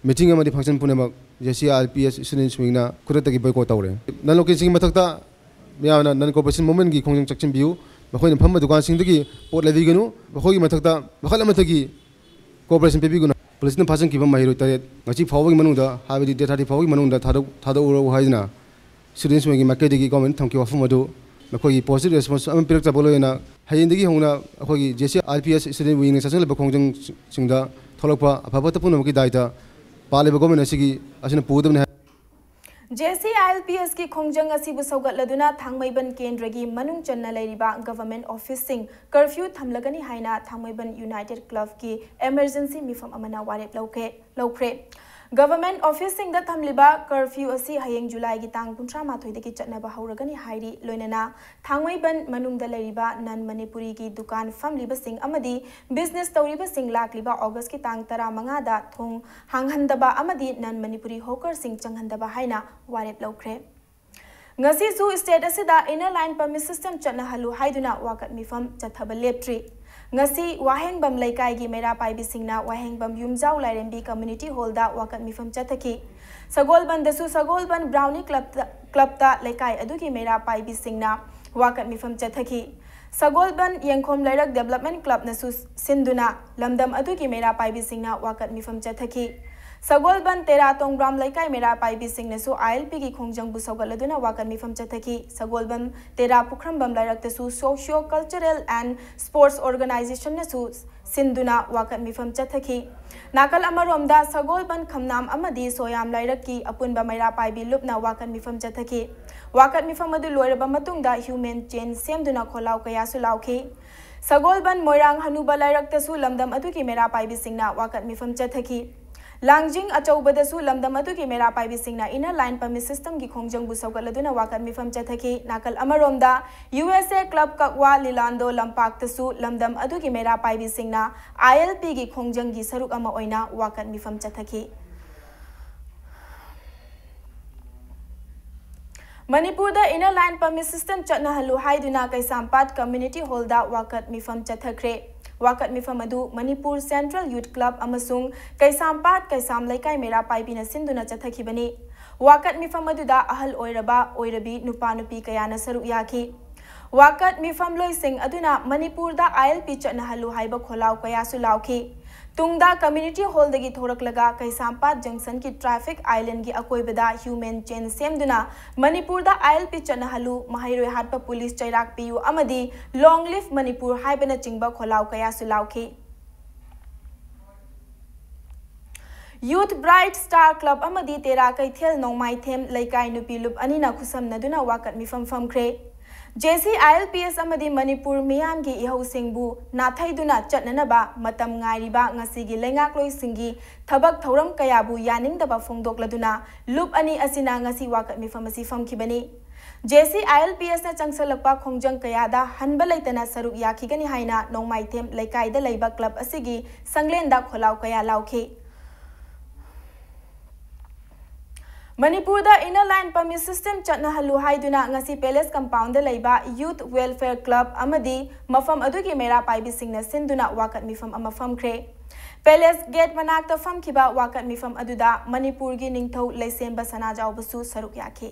ꯃꯤꯇꯤꯡ ꯑꯃꯗꯤ ꯐꯪꯁꯟ ꯄꯨꯝꯅꯃꯛ J C I L P S ꯏꯁꯇꯨꯗꯦꯟꯠꯁ ꯋꯤꯡꯅ ꯈꯨꯗꯛꯇꯒꯤ boycott ꯇꯧꯔꯦ꯫ ꯅꯟ ꯂꯣꯀꯦꯜꯁꯤꯡꯒꯤ ꯃꯊꯛꯇ ꯃꯤꯌꯥꯝꯅ ꯅꯟ ꯀꯣꯑꯣꯄꯔꯦꯁꯟ ꯃꯨꯚꯃꯦꯟꯠꯀꯤ ꯈꯣꯡꯖꯪ ꯆꯪꯁꯤꯟꯕꯤꯌꯨ꯫ ꯃꯈꯣꯏꯅ ꯐꯝꯕ ꯗꯨꯀꯥꯟꯁꯤꯡꯗꯒꯤ ꯄꯣꯠ ꯂꯩꯕꯤꯒꯅꯨ꯫ ꯃꯈꯣꯏꯒꯤ ꯃꯊꯛꯇ ꯃꯈꯜ ꯑꯃꯠꯇꯒꯤ ꯀꯣꯑꯣꯄꯔꯦꯁꯟ ꯄꯤꯕꯤꯒꯅꯨ꯫ ꯄꯨꯂꯤꯁꯅ ꯐꯥꯖꯤꯟꯈꯤꯕ ꯃꯍꯩꯔꯣꯏ ꯇꯔꯦꯠ ꯉꯁꯤ ꯐꯥꯎꯕꯒꯤ ꯃꯅꯨꯡꯗ, ꯍꯥꯏꯕꯗꯤ ꯗꯦꯠ ꯊꯥꯔꯇꯤ ꯐꯥꯎꯕꯒꯤ ꯃꯅꯨꯡꯗ ꯊꯥꯗꯣꯛ-, ꯊꯥꯗꯣꯛꯎꯔꯣ ꯍꯥꯏꯗꯨꯅ ꯏꯁꯇꯨꯗꯦꯟꯠꯁ ꯋꯤꯡꯒꯤ ꯃꯥꯏꯀꯩꯗꯒꯤ ꯒꯣꯔꯃꯦꯟꯠꯇ ꯊꯝꯈꯤꯕ ꯋꯥꯐꯝ ꯑꯗꯨ ꯃꯈꯣꯏꯒꯤ ꯄꯣꯖꯤꯇꯤꯚ ꯔꯦꯁꯄꯣꯟꯁ ꯑꯃ ꯄꯤꯔꯛꯇꯕ ꯂꯣꯏꯅꯅ ꯍꯌꯦꯡꯗꯒꯤ ꯍꯧꯅ ꯑꯩꯈꯣꯏꯒꯤ J C I L P S student ꯋꯤꯡꯅ ꯆꯠꯁꯤꯜꯂꯤꯕ ꯈꯣꯡꯖꯪꯁꯤꯡꯗ ꯊꯣꯛꯂꯛꯄ ꯑꯐ ꯐꯠꯇ ꯄꯨꯝꯅꯃꯛꯀꯤ ꯗꯥꯏꯇ ꯄꯥꯜꯂꯤꯕ ꯒꯣꯔꯃꯦꯟꯠ ꯑꯁꯤꯒꯤ, ꯑꯁꯤꯅ ꯄꯨꯒꯗꯕꯅꯤ ꯍꯥꯏ꯫ J C I L P ꯑꯦꯁꯀꯤ ꯈꯣꯡꯖꯪ ꯑꯁꯤꯕꯨ ꯁꯧꯒꯠꯂꯗꯨꯅ ꯊꯥꯡꯃꯩꯕꯟ ꯀꯦꯟꯗ꯭ꯔꯒꯤ ꯃꯅꯨꯡ ꯆꯟꯅ ꯂꯩꯔꯤꯕ ꯒꯚꯔꯟꯃꯦꯟꯠ ꯑꯣꯐꯤꯁꯁꯤꯡ ꯀꯔꯐ꯭ꯌꯨ ꯊꯝꯂꯒꯅꯤ ꯍꯥꯏꯅ ꯊꯥꯡꯃꯩꯕꯟ ꯌꯨꯅꯥꯏꯇꯦꯗ ꯀ꯭ꯂꯕꯀꯤ ꯏꯃꯔꯖꯦꯟꯁꯤ ꯃꯤꯐꯝ ꯑꯃꯅ ꯋꯥꯔꯦꯞ ꯂꯧꯈ꯭ꯔꯦ꯫ ꯂꯧꯈ꯭ꯔꯦ꯫ ꯒꯚꯔꯟꯃꯦꯟꯠ ꯑꯣꯐꯤꯁꯁꯤꯡꯗ ꯊꯝꯂꯤꯕ ꯀꯔꯐ꯭ꯌꯨ ꯑꯁꯤ ꯍꯌꯦꯡ ꯖꯨꯂꯥꯏꯒꯤ ꯇꯥꯡ ꯀꯨꯟꯊ꯭ꯔꯥ ꯃꯥꯊꯣꯏꯗꯒꯤ ꯆꯠꯅꯕ ꯍꯧꯔꯒꯅꯤ ꯍꯥꯏꯔꯤ꯫ ꯂꯣꯏꯅꯅ ꯊꯥꯡꯃꯩꯕꯟ ꯃꯅꯨꯡꯗ ꯂꯩꯔꯤꯕ ꯅꯟ ꯃꯅꯤꯄꯨꯔꯤꯒꯤ ꯗꯨꯀꯥꯟ ꯐꯝꯂꯤꯕꯁꯤꯡ ꯑꯃꯗꯤ ꯕꯤꯖꯤꯅꯦꯁ ꯇꯧꯔꯤꯕꯁꯤꯡ ꯂꯥꯛꯂꯤꯕ ꯑꯣꯒꯁꯀꯤ ꯇꯥꯡ ꯇꯔꯥꯃꯉꯥꯗ ꯊꯣꯡ ꯍꯥꯡꯍꯟꯗꯕ ꯑꯃꯗꯤ ꯅꯟ ꯃꯅꯤꯄꯨꯔꯤ ꯍꯣꯀꯔꯁꯤꯡ ꯆꯪꯍꯟꯗꯕ ꯍꯥꯏꯅ ꯋꯥꯔꯦꯞ ꯂꯧꯈ꯭ꯔꯦ꯫ ꯉꯁꯤꯁꯨ ꯁ꯭ꯇꯦꯠ ꯑꯁꯤꯗ ꯏꯟꯅꯔ ꯂꯥꯏꯟ ꯄꯔꯃꯤꯠ ꯁꯤꯁꯇꯦꯝ ꯆꯠꯅꯍꯜꯂꯨ ꯍꯥꯏꯗꯨꯅ ꯋꯥꯀꯠ ꯃꯤꯐꯝ ꯆꯠꯊꯕ ꯂꯦꯞꯇ꯭ꯔꯤ꯫ ꯉꯁꯤ ꯋꯥꯍꯦꯡꯕꯝ ꯂꯩꯀꯥꯏꯒꯤ ꯃꯩꯔꯥ ꯄꯥꯏꯕꯤꯁꯤꯡꯅ ꯋꯥꯍꯦꯡꯕꯝ ꯌꯨꯝꯖꯥꯎ ꯂꯥꯏꯔꯦꯝꯕꯤ ꯀꯝꯃ꯭ꯌꯨꯅꯤꯇꯤ ꯍꯣꯜꯗ ꯋꯥꯀꯠ ꯃꯤꯐꯝ ꯆꯠꯊꯈꯤ꯫ ꯁꯒꯣꯜꯕꯟꯗꯁꯨ ꯁꯒꯣꯜꯕꯟ ꯕ꯭ꯔꯥꯎꯅꯤ ꯀ꯭ꯂꯕꯇ, ꯀ꯭ꯂꯕꯇ ꯂꯩꯀꯥꯏ ꯑꯗꯨꯒꯤ ꯃꯩꯔꯥ ꯄꯥꯏꯕꯤꯁꯤꯡꯅ ꯋꯥꯀꯠ ꯃꯤꯐꯝ ꯆꯠꯊꯈꯤ꯫ ꯁꯒꯣꯜꯕꯟ ꯌꯦꯡꯈꯣꯝ ꯂꯩꯔꯛ ꯗꯦꯕꯂꯞꯃꯦꯟꯠ ꯀ꯭ꯂꯕꯅꯁꯨ ꯁꯤꯟꯗꯨꯅ ꯂꯝꯗꯝ ꯑꯗꯨꯒꯤ ꯃꯩꯔꯥ ꯄꯥꯏꯕꯤꯁꯤꯡꯅ ꯋꯥꯀꯠ ꯃꯤꯐꯝ ꯆꯠꯊꯈꯤ꯫ ꯁꯒꯣꯜꯕꯟ ꯇꯦꯔꯥ ꯇꯣꯡꯕ꯭ꯔꯥꯝ ꯂꯩꯀꯥꯏ ꯃꯩꯔꯥ ꯄꯥꯏꯕꯤꯁꯤꯡꯅꯁꯨ ꯑꯥꯏ ꯑꯦꯜ ꯄꯤꯒꯤ ꯈꯣꯡꯖꯪꯕꯨ ꯁꯧꯒꯠꯂꯗꯨꯅ ꯋꯥꯀꯠ ꯃꯤꯐꯝ ꯆꯠꯊꯈꯤ꯫ ꯁꯒꯣꯜꯕꯟ ꯇꯦꯔꯥ ꯄꯨꯈ꯭ꯔꯝꯕꯝ ꯂꯩꯔꯛꯇꯁꯨ Socio Cultural and Sports Organizationꯅꯁꯨ ꯁꯤꯟꯗꯨꯅ ꯋꯥꯀꯠ ꯃꯤꯐꯝ ꯆꯠꯊꯈꯤ꯫ ꯅꯥꯀꯜ ꯑꯃꯔꯣꯝꯗ ꯁꯒꯣꯜꯕꯟ ꯈꯝꯅꯥꯝ ꯑꯃꯗꯤ ꯁꯣꯌꯥꯝ ꯂꯩꯔꯛꯀꯤ ꯑꯄꯨꯟꯕ ꯃꯩꯔꯥ ꯄꯥꯏꯕꯤ ꯂꯨꯞꯅ ꯋꯥꯀꯠ ꯃꯤꯐꯝ ꯆꯠꯊꯈꯤ꯫ ꯋꯥꯀꯠ ꯃꯤꯐꯝ ꯑꯗꯨ ꯂꯣꯏꯔꯕ ꯃꯇꯨꯡꯗ ꯍ꯭ꯌꯨꯃꯦꯟ ꯆꯦꯟ ꯁꯦꯝꯗꯨꯅ ꯈꯣꯜꯂꯥꯎ ꯀꯌꯥꯁꯨ ꯂꯥꯎꯈꯤ꯫ ꯁꯒꯣꯜꯕꯟ ꯃꯣꯏꯔꯥꯡ ꯍꯅꯨꯕ ꯂꯩꯔꯛꯇꯁꯨ ꯂꯝꯗꯝ ꯑꯗꯨꯒꯤ ꯃꯩꯔꯥ ꯄꯥꯏꯕꯤꯁꯤꯡꯅ ꯋꯥꯀꯠ ꯃꯤꯐꯝ ꯆꯠꯊꯈꯤ꯫ ꯂꯥꯡꯖꯤꯡ ꯑꯆꯧꯕꯗꯁꯨ ꯂꯝꯗꯝ ꯑꯗꯨꯒꯤ ꯃꯩꯔꯥ ꯄꯥꯏꯕꯤꯁꯤꯡꯅ ꯏꯟꯅꯔ ꯂꯥꯏꯟ ꯄꯔꯃꯤꯠ ꯁꯤꯁꯇꯦꯝꯒꯤ ꯈꯣꯡꯖꯪꯕꯨ ꯁꯧꯒꯠꯂꯗꯨꯅ ꯋꯥꯀꯠ ꯃꯤꯐꯝ ꯆꯠꯊꯈꯤ꯫ ꯅꯥꯀꯜ ꯑꯃꯔꯣꯝꯗ ꯌꯨ ꯑꯦꯁ ꯑꯦ ꯀ꯭ꯂꯕ ꯀꯛꯋꯥ ꯂꯤꯂꯥꯟꯗꯣ ꯂꯝꯄꯥꯛꯇꯁꯨ ꯂꯝꯗꯝ ꯑꯗꯨꯒꯤ ꯃꯩꯔꯥ ꯄꯥꯏꯕꯤꯁꯤꯡꯅ ꯑꯥꯏ ꯑꯦꯜ ꯄꯤꯒꯤ ꯈꯣꯡꯖꯪꯒꯤ ꯁꯔꯨꯛ ꯑꯃ ꯑꯣꯏꯅ ꯋꯥꯀꯠ ꯃꯤꯐꯝ ꯆꯠꯊꯈꯤ꯫ ꯃꯅꯤꯄꯨꯔꯗ Inner Line Permit System ꯆꯠꯅꯍꯜꯂꯨ ꯍꯥꯏꯗꯨꯅ ꯀꯩꯁꯥꯝꯄꯥꯠ Community Hallꯗ ꯋꯥꯀꯠ ꯃꯤꯐꯝ ꯆꯠꯊꯈ꯭ꯔꯦ꯫ ꯋꯥꯀꯠ ꯃꯤꯐꯝ ꯑꯗꯨ ꯃꯅꯤꯄꯨꯔ Central Youth Club ꯑꯃꯁꯨꯡ ꯀꯩꯁꯥꯝꯄꯥꯠ ꯀꯩꯁꯥꯝ ꯂꯩꯀꯥꯏ ꯃꯩꯔꯥ ꯄꯥꯏꯕꯤꯅ ꯁꯤꯟꯗꯨꯅ ꯆꯠꯊꯈꯤꯕꯅꯤ꯫ ꯋꯥꯀꯠ ꯃꯤꯐꯝ ꯑꯗꯨꯗ ꯑꯍꯜ ꯑꯣꯏꯔꯕ, ꯑꯣꯏꯔꯕꯤ, ꯅꯨꯄꯥ ꯅꯨꯄꯤ ꯀꯌꯥꯅ ꯁꯔꯨꯛ ꯌꯥꯈꯤ꯫ ꯋꯥꯀꯠ ꯃꯤꯐꯝꯂꯣꯏꯁꯤꯡ ꯑꯗꯨꯅ ꯃꯅꯤꯄꯨꯔꯗ ILP ꯆꯠꯅꯍꯜꯂꯨ ꯍꯥꯏꯕ ꯈꯣꯜꯂꯥꯎ ꯀꯌꯥꯁꯨ ꯂꯥꯎꯈꯤ꯫ ꯇꯨꯡꯗ Community Hallꯗꯒꯤ ꯊꯣꯔꯛꯂꯒ ꯀꯩꯁꯥꯝꯄꯥꯠ Junctionꯒꯤ traffic islandꯒꯤ ꯑꯀꯣꯏꯕꯗ human chain ꯁꯦꯝꯗꯨꯅ ꯃꯅꯤꯄꯨꯔꯗ ILP ꯆꯠꯅꯍꯜꯂꯨ, ꯃꯍꯩꯔꯣꯏ ꯍꯥꯠꯄ police ꯆꯩꯔꯥꯛ ꯄꯤꯌꯨ ꯑꯃꯗꯤ Long Live Manipur ꯍꯥꯏꯕꯅꯆꯤꯡꯕ ꯈꯣꯜꯂꯥꯎ ꯀꯌꯥꯁꯨ ꯂꯥꯎꯈꯤ꯫ Youth Bright Star Club ꯑꯃꯗꯤ ꯇꯦꯔꯥ ꯀꯩꯊꯦꯜ ꯅꯣꯡꯃꯥꯏꯊꯦꯝ ꯂꯩꯀꯥꯏ ꯅꯨꯄꯤ ꯂꯨꯞ ꯑꯅꯤꯅ ꯈꯨꯠꯁꯝꯅꯗꯨꯅ ꯋꯥꯀꯠ ꯃꯤꯐꯝ ꯐꯝꯈ꯭ꯔꯦ꯫ JC ILPS ꯑꯃꯗꯤ ꯃꯅꯤꯄꯨꯔ ꯃꯤꯌꯥꯝꯒꯤ ꯏꯍꯧꯁꯤꯡꯕꯨ ꯅꯥꯊꯩꯗꯨꯅ ꯆꯠꯅꯅꯕ ꯃꯇꯝ ꯉꯥꯏꯔꯤꯕ ꯉꯁꯤꯒꯤ ꯂꯩꯉꯥꯛꯂꯣꯏꯁꯤꯡꯒꯤ ꯊꯕꯛ ꯊꯧꯔꯝ ꯀꯌꯥꯕꯨ ꯌꯥꯅꯤꯡꯗꯕ ꯐꯣꯡꯗꯣꯛꯂꯗꯨꯅ ꯂꯨꯞ ꯑꯅꯤ ꯑꯁꯤꯅ ꯉꯁꯤ ꯋꯥꯀꯠ ꯃꯤꯐꯝ ꯑꯁꯤ ꯐꯝꯈꯤꯕꯅꯤ꯫ JC ILPSꯅ ꯆꯪꯁꯜꯂꯛꯄ ꯈꯣꯡꯖꯪ ꯀꯌꯥꯗ ꯍꯟꯕ ꯂꯩꯇꯅ ꯁꯔꯨꯛ ꯌꯥꯈꯤꯒꯅꯤ ꯍꯥꯏꯅ ꯅꯣꯡꯃꯥꯏꯊꯦꯝ ꯂꯩꯀꯥꯏꯗ ꯂꯩꯕ club ꯑꯁꯤꯒꯤ ꯁꯪꯂꯦꯟꯗ ꯈꯣꯜꯂꯥꯎ ꯀꯌꯥ ꯂꯥꯎꯈꯤ꯫ ꯃꯅꯤꯄꯨꯔꯗ Inner Line Permit System ꯆꯠꯅꯍꯜꯂꯨ ꯍꯥꯏꯗꯨꯅ ꯉꯁꯤ Palace Compoundꯗ ꯂꯩꯕ Youth Welfare Club ꯑꯃꯗꯤ ꯃꯐꯝ ꯑꯗꯨꯒꯤ ꯃꯩꯔꯥ ꯄꯥꯏꯕꯤꯁꯤꯡꯅ ꯁꯤꯟꯗꯨꯅ ꯋꯥꯀꯠ ꯃꯤꯐꯝ ꯑꯃ ꯐꯝꯈ꯭ꯔꯦ꯫ Palace gate ꯃꯅꯥꯛꯇ ꯐꯝꯈꯤꯕ ꯋꯥꯀꯠ ꯃꯤꯐꯝ ꯑꯗꯨꯗ ꯃꯅꯤꯄꯨꯔꯒꯤ ꯅꯤꯡꯊꯧ ꯂꯩꯁꯦꯝꯕ ꯁꯅꯥꯖꯥꯎꯕꯁꯨ ꯁꯔꯨꯛ ꯌꯥꯈꯤ꯫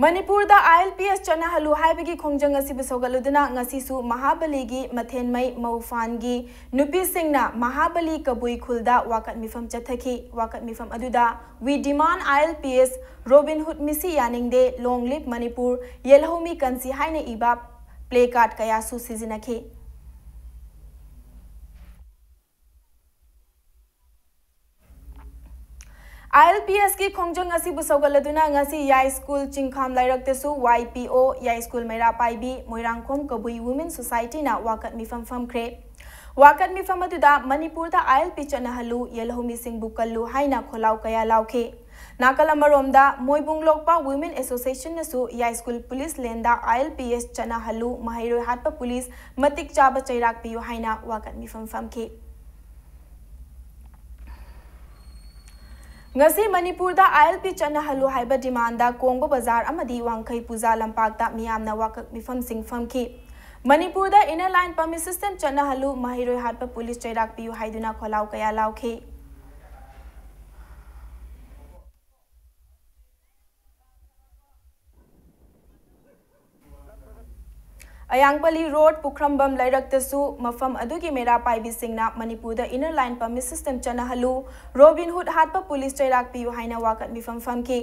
ꯃꯅꯤꯄꯨꯔꯗ ILPS ꯆꯠꯅꯍꯜꯂꯨ ꯍꯥꯏꯕꯒꯤ ꯈꯣꯡꯖꯪ ꯑꯁꯤꯕꯨ ꯁꯧꯒꯠꯂꯨꯗꯨꯅ ꯉꯁꯤꯁꯨ ꯃꯍꯥꯕꯂꯤꯒꯤ ꯃꯊꯦꯟꯃꯩ ꯃꯧꯐꯥꯟꯒꯤ ꯅꯨꯄꯤꯁꯤꯡꯅ ꯃꯍꯥꯕꯂꯤ ꯀꯕꯨꯏ ꯈꯨꯜꯗ ꯋꯥꯀꯠ ꯃꯤꯐꯝ ꯆꯠꯊꯈꯤ꯫ ꯋꯥꯀꯠ ꯃꯤꯐꯝ ꯑꯗꯨꯗ "We demand ILPS, Robin Hood ꯃꯤꯁꯤ ꯌꯥꯅꯤꯡꯗꯦ, Long Live Manipur, ꯌꯦꯜꯍꯧꯃꯤ ꯀꯟꯁꯤ" ꯍꯥꯏꯅ ꯏꯕ placard ꯀꯌꯥꯁꯨ ꯁꯤꯖꯤꯟꯅꯈꯤ꯫ ILPSꯀꯤ ꯈꯣꯡꯖꯪ ꯑꯁꯤꯕꯨ ꯁꯧꯒꯠꯂꯗꯨꯅ ꯉꯁꯤ ꯌꯥꯏꯁ꯭ꯀꯨꯜ ꯆꯤꯡꯈꯥꯝ ꯂꯥꯏꯔꯛꯇꯁꯨ YPO, ꯌꯥꯏꯁ꯭ꯀꯨꯜ ꯃꯩꯔꯥ ꯄꯥꯏꯕꯤ, ꯃꯣꯏꯔꯥꯡꯈꯣꯝ ꯀꯕꯨꯏ Women Societyꯅ ꯋꯥꯀꯠ ꯃꯤꯐꯝ ꯐꯝꯈ꯭ꯔꯦ꯫ ꯋꯥꯀꯠ ꯃꯤꯐꯝ ꯑꯗꯨꯗ ꯃꯅꯤꯄꯨꯔꯗ ILP ꯆꯠꯅꯍꯜꯂꯨ, ꯌꯦꯜꯍꯧꯃꯤꯁꯤꯡꯕꯨ ꯀꯜꯂꯨ ꯍꯥꯏꯅ ꯈꯣꯜꯂꯥꯎ ꯀꯌꯥ ꯂꯥꯎꯈꯤ꯫ ꯅꯥꯀꯜ ꯑꯃꯔꯣꯝꯗ ꯃꯣꯏꯕꯨꯡ ꯂꯣꯛꯄ Women Associationꯅꯁꯨ ꯌꯥꯏꯁ꯭ꯀꯨꯜ police laneꯗ ILPS ꯆꯠꯅꯍꯜꯂꯨ, ꯃꯍꯩꯔꯣꯏ ꯍꯥꯠꯄ police ꯃꯇꯤꯛ ꯆꯥꯕ ꯆꯩꯔꯥꯛ ꯄꯤꯌꯨ ꯍꯥꯏꯅ ꯋꯥꯀꯠ ꯃꯤꯐꯝ ꯐꯝꯈꯤ꯫ ꯉꯁꯤ ꯃꯅꯤꯄꯨꯔꯗ ꯑꯥꯏ ꯑꯦꯜ ꯄꯤ ꯆꯠꯅꯍꯜꯂꯨ ꯍꯥꯏꯕ ꯗꯤꯃꯥꯟꯗ ꯀꯣꯡꯕ ꯕꯖꯥꯔ ꯑꯃꯗꯤ ꯋꯥꯡꯈꯩ ꯄꯨꯖꯥ ꯂꯝꯄꯥꯛꯇ ꯃꯤꯌꯥꯝꯅ ꯋꯥꯀꯠ ꯃꯤꯐꯝꯁꯤꯡ ꯐꯝꯈꯤ꯫ ꯃꯅꯤꯄꯨꯔꯗ Inner Line Permit System ꯆꯠꯅꯍꯜꯂꯨ, ꯃꯍꯩꯔꯣꯏ ꯍꯥꯠꯄ ꯄꯨꯂꯤꯁ ꯆꯩꯔꯥꯛ ꯄꯤꯌꯨ ꯍꯥꯏꯗꯨꯅ ꯈꯣꯜꯂꯥꯎ ꯀꯌꯥ ꯂꯥꯎꯈꯤ꯫ ꯑꯌꯥꯡꯄꯜꯂꯤ ꯔꯣꯗ ꯄꯨꯈ꯭ꯔꯝꯕꯝ ꯂꯩꯔꯛꯇꯁꯨ ꯃꯐꯝ ꯑꯗꯨꯒꯤ ꯃꯩꯔꯥ ꯄꯥꯏꯕꯤꯁꯤꯡꯅ ꯃꯅꯤꯄꯨꯔꯗ Inner Line Permit System ꯆꯠꯅꯍꯜꯂꯨ, ꯔꯣꯕꯤꯟ ꯍꯨꯗ ꯍꯥꯠꯄ ꯄꯨꯂꯤꯁ ꯆꯩꯔꯥꯛ ꯄꯤꯌꯨ ꯍꯥꯏꯅ ꯋꯥꯀꯠ ꯃꯤꯐꯝ ꯐꯝꯈꯤ꯫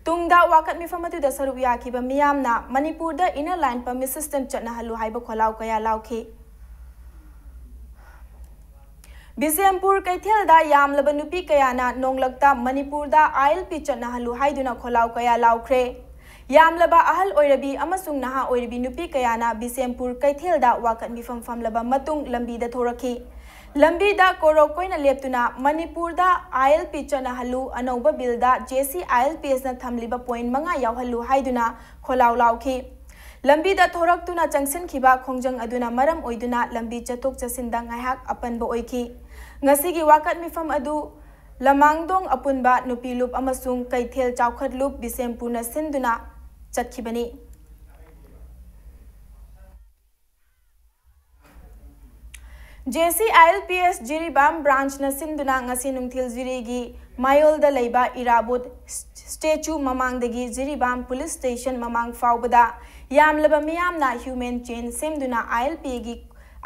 ꯇꯨꯡꯗ ꯋꯥꯀꯠ ꯃꯤꯐꯝ ꯑꯗꯨꯗ ꯁꯔꯨꯛ ꯌꯥꯈꯤꯕ ꯃꯤꯌꯥꯝꯅ ꯃꯅꯤꯄꯨꯔꯗ Inner Line Permit System ꯆꯠꯅꯍꯜꯂꯨ ꯍꯥꯏꯕ ꯈꯣꯜꯂꯥꯎ ꯀꯌꯥ ꯂꯥꯎꯈꯤ꯫ ꯕꯤꯁꯦꯝꯄꯨꯔ ꯀꯩꯊꯦꯜꯗ ꯌꯥꯝꯂꯕ ꯅꯨꯄꯤ ꯀꯌꯥꯅ ꯅꯣꯡꯂꯛꯇ ꯃꯅꯤꯄꯨꯔꯗ ꯑꯥꯏ ꯑꯦꯜ ꯄꯤ ꯆꯠꯅꯍꯜꯂꯨ ꯍꯥꯏꯗꯨꯅ ꯈꯣꯜꯂꯥꯎ ꯀꯌꯥ ꯂꯥꯎꯈ꯭ꯔꯦ꯫ ꯌꯥꯝꯂꯕ ꯑꯍꯜ ꯑꯣꯏꯔꯕꯤ ꯑꯃꯁꯨꯡ ꯅꯍꯥ ꯑꯣꯏꯔꯕꯤ ꯅꯨꯄꯤ ꯀꯌꯥꯅ ꯕꯤꯁꯦꯝꯄꯨꯔ ꯀꯩꯊꯦꯜꯗ ꯋꯥꯀꯠ ꯃꯤꯐꯝ ꯐꯝꯂꯕ ꯃꯇꯨꯡ ꯂꯝꯕꯤꯗ ꯊꯣꯔꯛꯈꯤ꯫ ꯂꯝꯕꯤꯗ ꯀꯣꯔꯣꯛ ꯀꯣꯏꯅ ꯂꯦꯞꯇꯨꯅ ꯃꯅꯤꯄꯨꯔꯗ ꯑꯥꯏ ꯑꯦꯜ ꯄꯤ ꯆꯠꯅꯍꯜꯂꯨ, ꯑꯅꯧꯕ build J C I L ꯄꯤ ꯑꯦꯁꯅ ꯊꯝꯂꯤꯕ ꯄꯣꯏꯟꯠ ꯃꯉꯥ ꯌꯥꯎꯍꯜꯂꯨ ꯍꯥꯏꯗꯨꯅ ꯈꯣꯜꯂꯥꯎ ꯂꯥꯎꯈꯤ꯫ ꯂꯝꯕꯤꯗ ꯊꯣꯔꯛꯇꯨꯅ ꯆꯪꯁꯤꯟꯈꯤꯕ ꯈꯣꯡꯖꯪ ꯑꯗꯨꯅ ꯃꯔꯝ ꯑꯣꯏꯗꯨꯅ ꯂꯝꯕꯤ ꯆꯠꯊꯣꯛ ꯆꯠꯁꯤꯟꯗ ꯉꯥꯏꯍꯥꯛ ꯑꯄꯟꯕ ꯑꯣꯏꯈꯤ꯫ ꯉꯁꯤꯒꯤ ꯋꯥꯀꯠ ꯃꯤꯐꯝ ꯑꯗꯨ ꯂꯃꯥꯡꯗꯣꯡ ꯑꯄꯨꯟꯕ ꯅꯨꯄꯤ ꯂꯨꯞ ꯑꯃꯁꯨꯡ ꯀꯩꯊꯦꯜ ꯆꯥꯎꯈꯠ ꯂꯨꯞ ꯕꯤꯁꯦꯝꯄꯨꯔꯅ ꯁꯤꯟꯗꯨꯅ ꯆꯠꯈꯤꯕꯅꯤ꯫ J C I L P ꯑꯦꯁ ꯖꯤꯔꯤꯕꯥꯝ ꯕ꯭ꯔꯥꯟꯆꯅ ꯁꯤꯟꯗꯨꯅ ꯉꯁꯤ ꯅꯨꯡꯊꯤꯜ ꯖꯤꯔꯤꯒꯤ ꯃꯥꯌꯣꯜꯗ ꯂꯩꯕ ꯏꯔꯥꯕꯣꯠ ꯁ꯭ꯇꯦꯆꯨ ꯃꯃꯥꯡꯗꯒꯤ ꯖꯤꯔꯤꯕꯥꯝ ꯄꯨꯂꯤꯁ ꯁ꯭ꯇꯦꯁꯟ ꯃꯃꯥꯡ ꯐꯥꯎꯕꯗ ꯌꯥꯝꯂꯕ ꯃꯤꯌꯥꯝꯅ ꯍ꯭ꯌꯨꯃꯦꯟ ꯆꯦꯟ ꯁꯦꯝꯗꯨꯅ ꯑꯥꯏ ꯑꯦꯜ ꯄꯤꯒꯤ,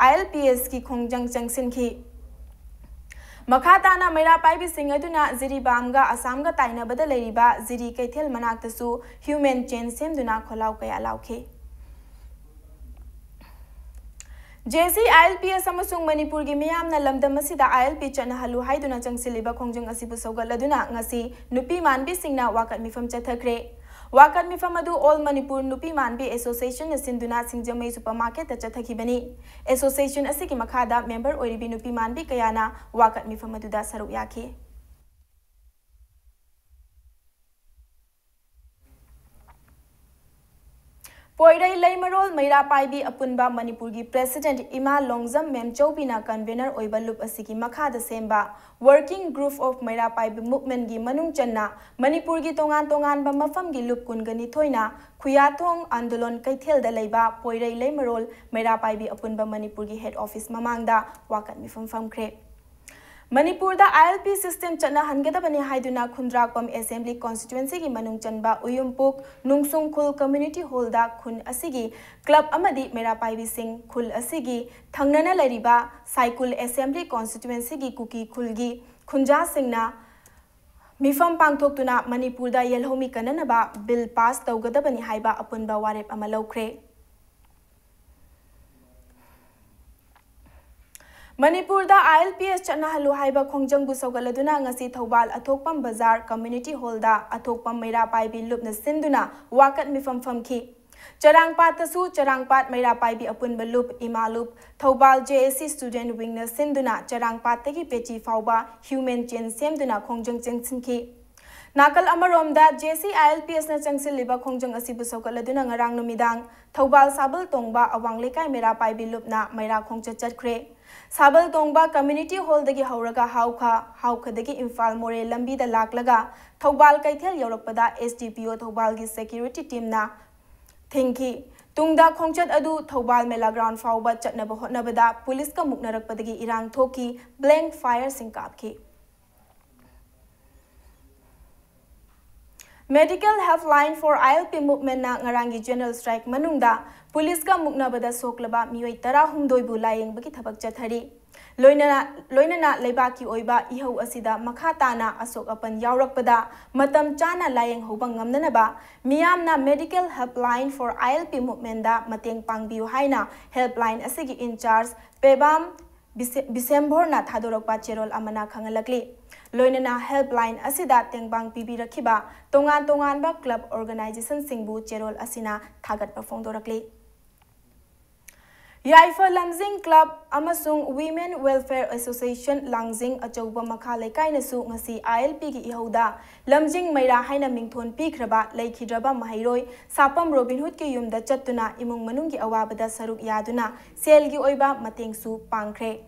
ꯑꯥꯏ ꯑꯦꯜ ꯄꯤ ꯑꯦꯁꯀꯤ ꯈꯣꯡꯖꯪ ꯆꯪꯁꯤꯟꯈꯤ꯫ ꯃꯈꯥ ꯇꯥꯅ ꯃꯩꯔꯥ ꯄꯥꯏꯕꯤꯁꯤꯡ ꯑꯗꯨꯅ ꯖꯤꯔꯤꯕꯥꯝꯒ ꯑꯁꯥꯝꯒ ꯇꯥꯏꯅꯕꯗ ꯂꯩꯔꯤꯕ ꯖꯤꯔꯤ ꯀꯩꯊꯦꯜ ꯃꯅꯥꯛꯇꯁꯨ ꯍ꯭ꯌꯨꯃꯦꯟ ꯆꯦꯟ ꯁꯦꯝꯗꯨꯅ ꯈꯣꯜꯂꯥꯎ ꯀꯌꯥ ꯂꯥꯎꯈꯤ꯫ J C I L P ꯑꯦꯁ ꯑꯃꯁꯨꯡ ꯃꯅꯤꯄꯨꯔꯒꯤ ꯃꯤꯌꯥꯝꯅ ꯂꯝꯗꯝ ꯑꯁꯤꯗ ꯑꯥꯏ ꯑꯦꯜ ꯄꯤ ꯆꯠꯅꯍꯜꯂꯨ ꯍꯥꯏꯗꯨꯅ ꯆꯪꯁꯤꯜꯂꯤꯕ ꯈꯣꯡꯖꯪ ꯑꯁꯤꯕꯨ ꯁꯧꯒꯠꯂꯗꯨꯅ ꯉꯁꯤ ꯅꯨꯄꯤ ꯃꯥꯟꯕꯤꯁꯤꯡꯅ ꯋꯥꯀꯠ ꯃꯤꯐꯝ ꯆꯠꯊꯈ꯭ꯔꯦ꯫ ꯋꯥꯀꯠ ꯃꯤꯐꯝ ꯑꯗꯨ ꯑꯣꯜ ꯃꯅꯤꯄꯨꯔ ꯅꯨꯄꯤ ꯃꯥꯟꯕꯤ ꯑꯦꯁꯣꯁꯤꯌꯦꯁꯟꯅ ꯁꯤꯟꯗꯨꯅ ꯁꯤꯡꯖꯃꯩ ꯁꯨꯄꯔ ꯃꯥꯔꯀꯦꯠꯇ ꯆꯠꯊꯈꯤꯕꯅꯤ꯫ ꯑꯦꯁꯣꯁꯤꯌꯦꯁꯟ ꯑꯁꯤꯒꯤ ꯃꯈꯥꯗ ꯃꯦꯝꯕꯔ ꯑꯣꯏꯔꯤꯕꯤ ꯅꯨꯄꯤ ꯃꯥꯟꯕꯤ ꯀꯌꯥꯅ ꯋꯥꯀꯠ ꯃꯤꯐꯝ ꯑꯗꯨꯗ ꯁꯔꯨꯛ ꯌꯥꯈꯤ꯫ ꯄꯣꯏꯔꯩ ꯂꯩꯃꯔꯣꯜ ꯃꯩꯔꯥ ꯄꯥꯏꯕꯤ ꯑꯄꯨꯟꯕ ꯃꯅꯤꯄꯨꯔꯒꯤ President ꯏꯃꯥ ꯂꯣꯡꯖꯝ ꯃꯦꯝꯆꯧꯕꯤꯅ Convener ꯑꯣꯏꯕ ꯂꯨꯞ ꯑꯁꯤꯒꯤ ꯃꯈꯥꯗ ꯁꯦꯝꯕ Working Group of ꯃꯩꯔꯥ ꯄꯥꯏꯕꯤ Movement ꯒꯤ ꯃꯅꯨꯡ ꯆꯟꯅ ꯃꯅꯤꯄꯨꯔꯒꯤ ꯇꯣꯉꯥꯟ ꯇꯣꯉꯥꯟꯕ ꯃꯐꯝꯒꯤ ꯂꯨꯞ ꯀꯨꯟꯒ ꯅꯤꯊꯣꯏꯅ ꯈꯨꯌꯥꯊꯣꯡ ꯑꯟꯗꯣꯂꯟ ꯀꯩꯊꯦꯜꯗ ꯂꯩꯕ ꯄꯣꯏꯔꯩ ꯂꯩꯃꯔꯣꯜ ꯃꯩꯔꯥ ꯄꯥꯏꯕꯤ ꯑꯄꯨꯟꯕ ꯃꯅꯤꯄꯨꯔꯒꯤ Head Office ꯃꯃꯥꯡꯗ ꯋꯥꯀꯠ ꯃꯤꯐꯝ ꯐꯝꯈ꯭ꯔꯦ꯫ ꯃꯅꯤꯄꯨꯔꯗ ILP system ꯆꯠꯅꯍꯟꯒꯗꯕꯅꯤ ꯍꯥꯏꯗꯨꯅ ꯈꯨꯟꯗ꯭ꯔꯥꯛꯄꯝ Assembly Constituency ꯒꯤ ꯃꯅꯨꯡ ꯆꯟꯕ ꯎꯌꯨꯝꯄꯨꯛ ꯅꯨꯡꯁꯨꯡ ꯈꯨꯜ Community Hall ꯗ ꯈꯨꯟ ꯑꯁꯤꯒꯤ club ꯑꯃꯗꯤ ꯃꯩꯔꯥ ꯄꯥꯏꯕꯤꯁꯤꯡ, ꯈꯨꯜ ꯑꯁꯤꯒꯤ ꯊꯪꯅꯅ ꯂꯩꯔꯤꯕ ꯁꯥꯏꯀꯨꯜ Assembly Constituency ꯒꯤ ꯀꯨꯀꯤ ꯈꯨꯜꯒꯤ ꯈꯨꯟꯖꯥꯁꯤꯡꯅ ꯃꯤꯐꯝ ꯄꯥꯡꯊꯣꯛꯇꯨꯅ ꯃꯅꯤꯄꯨꯔꯗ ꯌꯦꯜꯍꯧꯃꯤ ꯀꯟꯅꯅꯕ Bill pass ꯇꯧꯒꯗꯕꯅꯤ ꯍꯥꯏꯕ ꯑꯄꯨꯟꯕ ꯋꯥꯔꯦꯞ ꯑꯃ ꯂꯧꯈ꯭ꯔꯦ꯫ ꯃꯅꯤꯄꯨꯔꯗ ILPS ꯆꯠꯅꯍꯜꯂꯨ ꯍꯥꯏꯕ ꯈꯣꯡꯖꯪꯕꯨ ꯁꯧꯒꯠꯂꯗꯨꯅ ꯉꯁꯤ ꯊꯧꯕꯥꯜ ꯑꯊꯣꯛꯄꯝ ꯕꯖꯥꯔ Community Hall ꯗ ꯑꯊꯣꯛꯄꯝ ꯃꯩꯔꯥ ꯄꯥꯏꯕꯤ ꯂꯨꯞꯅ ꯁꯤꯟꯗꯨꯅ ꯋꯥꯀꯠ ꯃꯤꯐꯝ ꯐꯝꯈꯤ꯫ ꯆꯔꯥꯡꯄꯥꯠꯇꯁꯨ ꯆꯔꯥꯡꯄꯥꯠ ꯃꯩꯔꯥ ꯄꯥꯏꯕꯤ ꯑꯄꯨꯟꯕ ꯂꯨꯞ, ꯏꯃꯥ ꯂꯨꯞ, ꯊꯧꯕꯥꯜ JAC Student Wing ꯅ ꯁꯤꯟꯗꯨꯅ ꯆꯔꯥꯡꯄꯥꯠꯇꯒꯤ ꯄꯦꯆꯤ ꯐꯥꯎꯕ human chain ꯁꯦꯝꯗꯨꯅ ꯈꯣꯡꯖꯪ ꯆꯦꯟꯁꯤꯟꯈꯤ꯫ ꯅꯥꯀꯜ ꯑꯃꯔꯣꯝꯗ, JAC ILPS ꯅ ꯆꯪꯁꯤꯜꯂꯤꯕ ꯈꯣꯡꯖꯪ ꯑꯁꯤꯕꯨ ꯁꯧꯒꯠꯂꯗꯨꯅ ꯉꯔꯥꯡ ꯅꯨꯃꯤꯗꯥꯡ ꯊꯧꯕꯥꯜ ꯁꯥꯕꯜ ꯇꯣꯡꯕ ꯑꯋꯥꯡ ꯂꯩꯀꯥꯏ ꯃꯩꯔꯥ ꯄꯥꯏꯕꯤ ꯂꯨꯞꯅ ꯃꯩꯔꯥ ꯈꯣꯡꯆꯠ ꯆꯠꯈ꯭ꯔꯦ꯫ ꯁꯥꯕꯜ ꯇꯣꯡꯕ Community Hall ꯗꯒꯤ ꯍꯧꯔꯒ ꯍꯥꯎꯈ, ꯍꯥꯎꯈꯗꯒꯤ ꯏꯝꯐꯥꯜ ꯃꯣꯔꯦ ꯂꯝꯕꯤꯗ ꯂꯥꯛꯂꯒ ꯊꯧꯕꯥꯜ ꯀꯩꯊꯦꯜ ꯌꯧꯔꯛꯄꯗ SDPO ꯊꯧꯕꯥꯜꯒꯤ security team ꯅ ꯊꯤꯡꯈꯤ꯫ ꯇꯨꯡꯗ ꯈꯣꯡꯆꯠ ꯑꯗꯨ ꯊꯧꯕꯥꯜ ꯃꯦꯂꯥ ground ꯐꯥꯎꯕ ꯆꯠꯅꯕ ꯍꯣꯠꯅꯕꯗ police ꯀ ꯃꯨꯛꯅꯔꯛꯄꯗꯒꯤ ꯏꯔꯥꯡ ꯊꯣꯛꯈꯤ, blank fire ꯁꯤꯡ ꯀꯥꯞꯈꯤ꯫ Medical Helpline for ILP Movement ꯅ ꯉꯔꯥꯡꯒꯤ general strike ꯃꯅꯨꯡꯗ police ꯀ ꯃꯨꯛꯅꯕꯗ ꯁꯣꯛꯂꯕ ꯃꯤꯑꯣꯏ ꯇꯔꯥꯍꯨꯝꯗꯣꯏꯕꯨ ꯂꯥꯌꯦꯡꯕꯒꯤ ꯊꯕꯛ ꯆꯠꯊꯔꯤ꯫ ꯂꯣꯏꯅꯅ, ꯂꯣꯏꯅꯅ ꯂꯩꯕꯥꯛꯀꯤ ꯑꯣꯏꯕ ꯏꯍꯧ ꯑꯁꯤꯗ ꯃꯈꯥ ꯇꯥꯅ ꯑꯁꯣꯛ ꯑꯄꯟ ꯌꯥꯎꯔꯛꯄꯗ ꯃꯇꯝ ꯆꯥꯅ ꯂꯥꯌꯦꯡꯍꯧꯕ ꯉꯝꯅꯅꯕ ꯃꯤꯌꯥꯝꯅ Medical Helpline for ILP Movement ꯗ ꯃꯇꯦꯡ ꯄꯥꯡꯕꯤꯌꯨ ꯍꯥꯏꯅ helpline ꯑꯁꯤꯒꯤ in charge ꯄꯦꯕꯥꯝ ꯕꯤꯁꯦ-, ꯕꯤꯁꯦꯝꯚꯣꯔꯅ ꯊꯥꯗꯣꯔꯛꯄ ꯆꯦꯔꯣꯜ ꯑꯃꯅ ꯈꯪꯍꯜꯂꯛꯂꯤ꯫ ꯂꯣꯏꯅꯅ helpline ꯑꯁꯤꯗ ꯇꯦꯡꯕꯥꯡ ꯄꯤꯕꯤꯔꯛꯈꯤꯕ ꯇꯣꯉꯥꯟ ꯇꯣꯉꯥꯟꯕ club organization ꯁꯤꯡꯕꯨ ꯆꯦꯔꯣꯜ ꯑꯁꯤꯅ ꯊꯥꯒꯠꯄ ꯐꯣꯡꯗꯣꯔꯛꯂꯤ꯫ ꯌꯥꯏꯐ ꯂꯝꯖꯤꯡ ꯀ꯭ꯂꯕ ꯑꯃꯁꯨꯡ Women Welfare Association ꯂꯥꯡꯖꯤꯡ ꯑꯆꯧꯕ ꯃꯈꯥ ꯂꯩꯀꯥꯏꯅꯁꯨ ꯉꯁꯤ ILPꯒꯤ ꯏꯍꯧꯗ ꯂꯝꯖꯤꯡ ꯃꯩꯔꯥ ꯍꯥꯏꯅ ꯃꯤꯡꯊꯣꯟ ꯄꯤꯈ꯭ꯔꯕ ꯂꯩꯈꯤꯗ꯭ꯔꯕ ꯃꯍꯩꯔꯣꯏ ꯁꯥꯄꯝ ꯔꯣꯕꯤꯟꯍꯨꯗꯀꯤ ꯌꯨꯝꯗ ꯆꯠꯇꯨꯅ ꯏꯃꯨꯡ ꯃꯅꯨꯡꯒꯤ ꯑꯋꯥꯕꯗ ꯁꯔꯨꯛ ꯌꯥꯗꯨꯅ ꯁꯦꯜꯒꯤ ꯑꯣꯏꯕ ꯃꯇꯦꯡꯁꯨ ꯄꯥꯡꯈ꯭ꯔꯦ꯫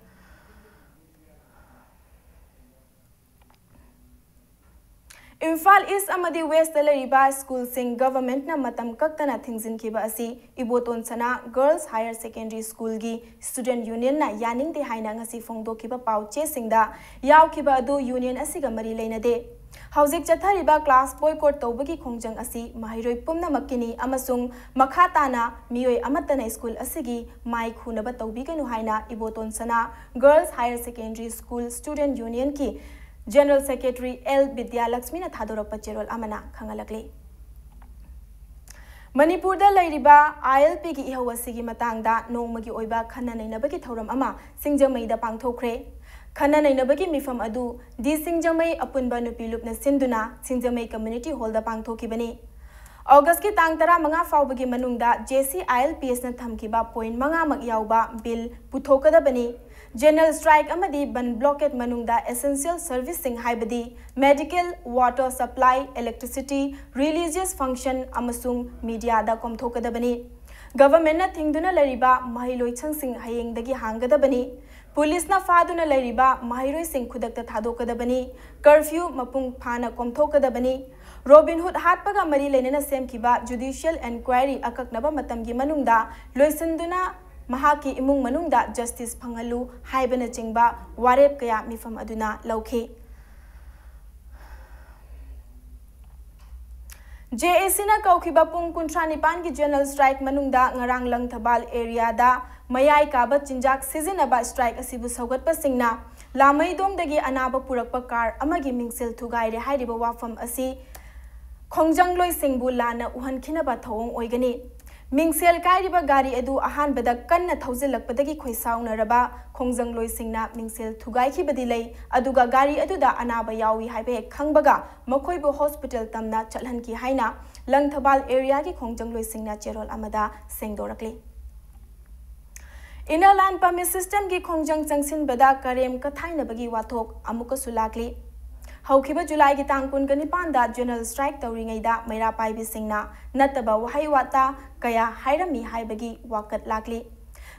ꯏꯝꯐꯥꯜ ꯏꯁ ꯑꯃꯗꯤ ꯋꯦꯁꯇ ꯂꯩꯔꯤꯕ ꯁ꯭ꯀꯨꯜꯁꯤꯡ ꯒꯚꯔꯟꯃꯦꯟꯠꯅ ꯃꯇꯝ ꯀꯛꯇꯅ ꯊꯤꯡꯖꯤꯟꯈꯤꯕ ꯑꯁꯤ Iboton Sana girls higher secondary ꯁ꯭ꯀꯨꯜꯒꯤ ꯁ꯭ꯇꯨꯗꯦꯟꯠ ꯌꯨꯅꯤꯌꯟꯅ ꯌꯥꯅꯤꯡꯗꯦ ꯍꯥꯏꯅ ꯉꯁꯤ ꯐꯣꯡꯗꯣꯛꯈꯤꯕ ꯄꯥꯎ ꯆꯦꯁꯤꯡꯗ ꯌꯥꯎꯈꯤꯕ ꯑꯗꯨ ꯌꯨꯅꯤꯌꯟ ꯑꯁꯤꯒ ꯃꯔꯤ ꯂꯩꯅꯗꯦ꯫ ꯍꯧꯖꯤꯛ ꯆꯠꯊꯔꯤꯕ ꯀ꯭ꯂꯥꯁ ꯕꯣꯏꯀꯣꯠ ꯇꯧꯕꯒꯤ ꯈꯣꯡꯖꯪ ꯑꯁꯤ ꯃꯍꯩꯔꯣꯏ ꯄꯨꯝꯅꯃꯛꯀꯤꯅꯤ ꯑꯃꯁꯨꯡ ꯃꯈꯥ ꯇꯥꯅ ꯃꯤꯑꯣꯏ ꯑꯃꯠꯇꯅ ꯁ꯭ꯀꯨꯜ ꯑꯁꯤꯒꯤ ꯃꯥꯏ ꯈꯨꯅꯕ ꯇꯧꯕꯤꯒꯅꯨ ꯍꯥꯏꯅ Iboton Sana girls higher secondary school student ꯌꯨꯅꯤꯌꯟꯒꯤ ꯖꯦꯅꯔꯦꯜ ꯁꯦꯀ꯭ꯔꯦꯇꯔꯤ ꯑꯦꯜ ꯕꯤꯗ꯭ꯌꯥꯂꯛꯁꯃꯤꯅ ꯊꯥꯗꯣꯔꯛꯄ ꯆꯦꯔꯣꯜ ꯑꯃꯅ ꯈꯪꯍꯜꯂꯛꯂꯤ꯫ ꯃꯅꯤꯄꯨꯔꯗ ꯂꯩꯔꯤꯕ ILPꯒꯤ ꯏꯍꯧ ꯑꯁꯤꯒꯤ ꯃꯇꯥꯡꯗ ꯅꯣꯡꯃꯒꯤ ꯑꯣꯏꯕ ꯈꯟꯅ ꯅꯩꯅꯕꯒꯤ ꯊꯧꯔꯝ ꯑꯃ ꯁꯤꯡꯖꯃꯩꯗ ꯄꯥꯡꯊꯣꯛꯈ꯭ꯔꯦ꯫ ꯈꯟꯅ ꯅꯩꯅꯕꯒꯤ ꯃꯤꯐꯝ ꯑꯗꯨ ꯗꯤ ꯁꯤꯡꯖꯃꯩ ꯑꯄꯨꯟꯕ ꯅꯨꯄꯤ ꯂꯨꯞꯅ ꯁꯤꯟꯗꯨꯅ ꯁꯤꯡꯖꯃꯩ ꯀꯝꯃ꯭ꯌꯨꯅꯤꯇꯤ ꯍꯣꯜꯗ ꯄꯥꯡꯊꯣꯛꯈꯤꯕꯅꯤ꯫ ꯑꯣꯒꯁꯀꯤ ꯇꯥꯡ ꯇꯔꯥꯃꯉꯥ ꯐꯥꯎꯕꯒꯤ ꯃꯅꯨꯡꯗ JCILPSꯅ ꯊꯝꯈꯤꯕ ꯄꯣꯏꯟꯠ ꯃꯉꯥꯃꯛ ꯌꯥꯎꯕ ꯕꯤꯜ ꯄꯨꯊꯣꯛꯀꯗꯕꯅꯤ꯫ ꯖꯦꯅꯔꯦꯜ ꯁ꯭ꯇ꯭ꯔꯥꯏꯛ ꯑꯃꯗꯤ ꯕꯟ ꯕ꯭ꯂꯣꯀꯦꯗ ꯃꯅꯨꯡꯗ ꯑꯦꯁꯦꯟꯁꯤꯌꯦꯜ ꯁꯔꯚꯤꯁꯁꯤꯡ ꯍꯥꯏꯕꯗꯤ medical, water supply, electricity, religious function ꯑꯃꯁꯨꯡ ꯃꯤꯗꯤꯌꯥꯗ ꯀꯣꯝꯊꯣꯛꯀꯗꯕꯅꯤ꯫ ꯒꯚꯔꯟꯃꯦꯟꯠꯅ ꯊꯤꯡꯗꯨꯅ ꯂꯩꯔꯤꯕ ꯃꯍꯩꯂꯣꯏꯁꯪꯁꯤꯡ ꯍꯌꯦꯡꯗꯒꯤ ꯍꯥꯡꯒꯗꯕꯅꯤ꯫ ꯄꯨꯂꯤꯁꯅ ꯐꯥꯗꯨꯅ ꯂꯩꯔꯤꯕ ꯃꯍꯩꯔꯣꯏꯁꯤꯡ ꯈꯨꯗꯛꯇ ꯊꯥꯗꯣꯛꯀꯗꯕꯅꯤ꯫ ꯀꯔꯐ꯭ꯌꯨ ꯃꯄꯨꯡ ꯐꯥꯅ ꯀꯣꯝꯊꯣꯛꯀꯗꯕꯅꯤ꯫ ꯔꯣꯕꯤꯟꯍꯨꯗ ꯍꯥꯠꯄꯒ ꯃꯔꯤ ꯂꯩꯅꯅ ꯁꯦꯝꯈꯤꯕ ꯖꯨꯗꯤꯁꯤꯌꯦꯜ ꯏꯟꯀ꯭ꯋꯥꯏꯔꯤ ꯑꯀꯛꯅꯕ ꯃꯇꯝꯒꯤ ꯃꯅꯨꯡꯗ ꯂꯣꯏꯁꯤꯟꯗꯨꯅ ꯃꯍꯥꯛꯀꯤ ꯏꯃꯨꯡ ꯃꯅꯨꯡꯗ ꯖꯁꯇꯤꯁ ꯐꯪꯍꯜꯂꯨ ꯍꯥꯏꯕꯅꯆꯤꯡꯕ ꯋꯥꯔꯦꯞ ꯀꯌꯥ ꯃꯤꯐꯝ ꯑꯗꯨꯅ ꯂꯧꯈꯤ꯫ JACꯅ ꯀꯧꯈꯤꯕ ꯄꯨꯡ ꯀꯨꯟꯊ꯭ꯔꯥ ꯅꯤꯄꯥꯟꯒꯤ ꯖꯦꯅꯔꯦꯜ ꯁ꯭ꯇ꯭ꯔꯥꯏꯛ ꯃꯅꯨꯡꯗ ꯉꯔꯥꯡ ꯂꯪꯊꯕꯥꯜ ꯑꯦꯔꯤꯌꯥꯗ ꯃꯌꯥꯏ ꯀꯥꯕ ꯆꯤꯟꯖꯥꯛ ꯁꯤꯖꯤꯟꯅꯕ ꯁ꯭ꯇ꯭ꯔꯥꯏꯛ ꯑꯁꯤꯕꯨ ꯁꯧꯒꯠꯄꯁꯤꯡꯅ ꯂꯥꯃꯩꯗꯣꯡꯗꯒꯤ ꯑꯅꯥꯕ ꯄꯨꯔꯛꯄ ꯀꯥꯔ ꯑꯃꯒꯤ ꯃꯤꯡꯁꯦꯜ ꯊꯨꯒꯥꯏꯔꯦ ꯍꯥꯏꯔꯤꯕ ꯋꯥꯐꯝ ꯑꯁꯤ ꯈꯣꯡꯖꯪꯂꯣꯏꯁꯤꯡꯕꯨ ꯂꯥꯟꯅ ꯎꯍꯟꯈꯤꯅꯕ ꯊꯧꯑꯣꯡ ꯑꯣꯏꯒꯅꯤ꯫ ꯃꯤꯡꯁꯦꯜ ꯀꯥꯏꯔꯤꯕ ꯒꯥꯔꯤ ꯑꯗꯨ ꯑꯍꯥꯟꯕꯗ ꯀꯟꯅ ꯊꯧꯖꯤꯜꯂꯛꯄꯗꯒꯤ ꯈꯣꯏꯁꯥꯎꯅꯔꯕ ꯈꯣꯡꯖꯪꯂꯣꯏꯁꯤꯡꯅ ꯃꯤꯡꯁꯦꯜ ꯊꯨꯒꯥꯏꯈꯤꯕꯗꯤ ꯂꯩ, ꯑꯗꯨꯒ ꯒꯥꯔꯤ ꯑꯗꯨꯗ ꯑꯅꯥꯕ ꯌꯥꯎꯏ ꯍꯥꯏꯕ ꯍꯦꯛ ꯈꯪꯕꯒ ꯃꯈꯣꯏꯕꯨ ꯍꯣꯁꯄꯤꯇꯥꯜ ꯇꯝꯅ ꯆꯠꯍꯟꯈꯤ ꯍꯥꯏꯅ ꯂꯪꯊꯕꯥꯜ ꯑꯦꯔꯤꯌꯥꯒꯤ ꯈꯣꯡꯖꯪꯂꯣꯏꯁꯤꯡꯅ ꯆꯦꯔꯣꯜ ꯑꯃꯗ ꯁꯦꯡꯗꯣꯔꯛꯂꯤ꯫ Inner Line Permit Systemꯒꯤ ꯈꯣꯡꯖꯪ ꯆꯪꯁꯤꯟꯕꯗ ꯀꯔꯦꯝ ꯀꯊꯥꯏꯅꯕꯒꯤ ꯋꯥꯊꯣꯛ ꯑꯃꯨꯛꯀꯁꯨ ꯂꯥꯛꯂꯤ꯫ ꯍꯧꯈꯤꯕ ꯖꯨꯂꯥꯏꯒꯤ ꯇꯥꯡ ꯀꯨꯟꯒ ꯅꯤꯄꯥꯟꯗ general strike ꯇꯧꯔꯤꯉꯩꯗ ꯃꯩꯔꯥ ꯄꯥꯏꯕꯤꯁꯤꯡꯅ ꯅꯠꯇꯕ ꯋꯥꯍꯩ ꯋꯥꯇꯥ ꯀꯌꯥ ꯍꯥꯏꯔꯝꯃꯤ ꯍꯥꯏꯕꯒꯤ ꯋꯥꯀꯠ ꯂꯥꯛꯂꯤ꯫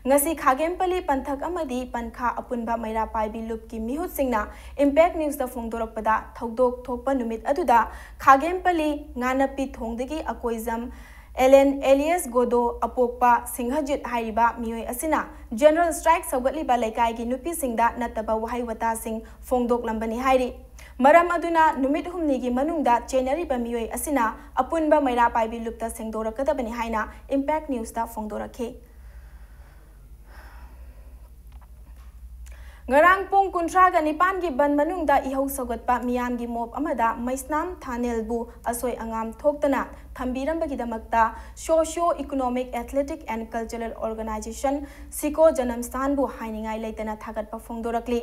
ꯉꯁꯤ ꯈꯥꯒꯦꯝꯄꯜꯂꯤ ꯄꯟꯊꯛ ꯑꯃꯗꯤ ꯄꯟꯈꯥ ꯑꯄꯨꯟꯕ ꯃꯩꯔꯥ ꯄꯥꯏꯕꯤ ꯂꯨꯞꯀꯤ ꯃꯤꯍꯨꯠꯁꯤꯡꯅ Impact Newsꯇ ꯐꯣꯡꯗꯣꯔꯛꯄꯗ, ꯊꯧꯗꯣꯛ ꯊꯣꯛꯄ ꯅꯨꯃꯤꯠ ꯑꯗꯨꯗ ꯈꯥꯒꯦꯝꯄꯜꯂꯤ ꯉꯥꯅꯞꯄꯤ ꯊꯣꯡꯗꯒꯤ ꯑꯀꯣꯏꯖꯝ ꯑꯦꯂꯦꯟ ꯑꯦꯂꯤꯌꯁ ꯒꯣꯗꯣ ꯑꯄꯣꯛꯄ ꯁꯤꯡꯍꯖꯤꯠ ꯍꯥꯏꯔꯤꯕ ꯃꯤꯑꯣꯏ ꯑꯁꯤꯅ general strike ꯁꯧꯒꯠꯂꯤꯕ ꯂꯩꯀꯥꯏꯒꯤ ꯅꯨꯄꯤꯁꯤꯡꯗ ꯅꯠꯇꯕ ꯋꯥꯍꯩ ꯋꯥꯇꯥꯁꯤꯡ ꯐꯣꯡꯗꯣꯛꯂꯝꯕꯅꯤ ꯍꯥꯏꯔꯤ꯫ ꯃꯔꯝ ꯑꯗꯨꯅ ꯅꯨꯃꯤꯠ ꯍꯨꯝꯅꯤꯒꯤ ꯃꯅꯨꯡꯗ ꯆꯦꯟꯅꯔꯤꯕ ꯃꯤꯑꯣꯏ ꯑꯁꯤꯅ ꯑꯄꯨꯟꯕ ꯃꯩꯔꯥ ꯄꯥꯏꯕꯤ ꯂꯨꯞꯇ ꯁꯦꯡꯗꯣꯔꯛꯀꯗꯕꯅꯤ ꯍꯥꯏꯅ Impact Newsꯇ ꯐꯣꯡꯗꯣꯔꯛꯈꯤ꯫ ꯉꯔꯥꯡ ꯄꯨꯡ ꯀꯨꯟꯊ꯭ꯔꯥꯒ ꯅꯤꯄꯥꯟꯒꯤ ꯕꯟ ꯃꯅꯨꯡꯗ ꯏꯍꯧ ꯁꯧꯒꯠꯄ ꯃꯤꯌꯥꯝꯒꯤ ꯃꯣꯞ ꯑꯃꯗ ꯃꯩꯁꯅꯥꯝ ꯊꯥꯅꯦꯜꯕꯨ ꯑꯁꯣꯏ ꯑꯉꯥꯝ ꯊꯣꯛꯇꯅ ꯊꯝꯕꯤꯔꯝꯕꯒꯤꯗꯃꯛꯇ Socio Economic Athletic and Cultural Organization, ꯁꯤꯀꯣ ꯖꯅꯝꯁꯊꯥꯟꯕꯨ ꯍꯥꯏꯅꯤꯡꯉꯥꯏ ꯂꯩꯇꯅ ꯊꯥꯒꯠꯄ ꯐꯣꯡꯗꯣꯔꯛꯂꯤ꯫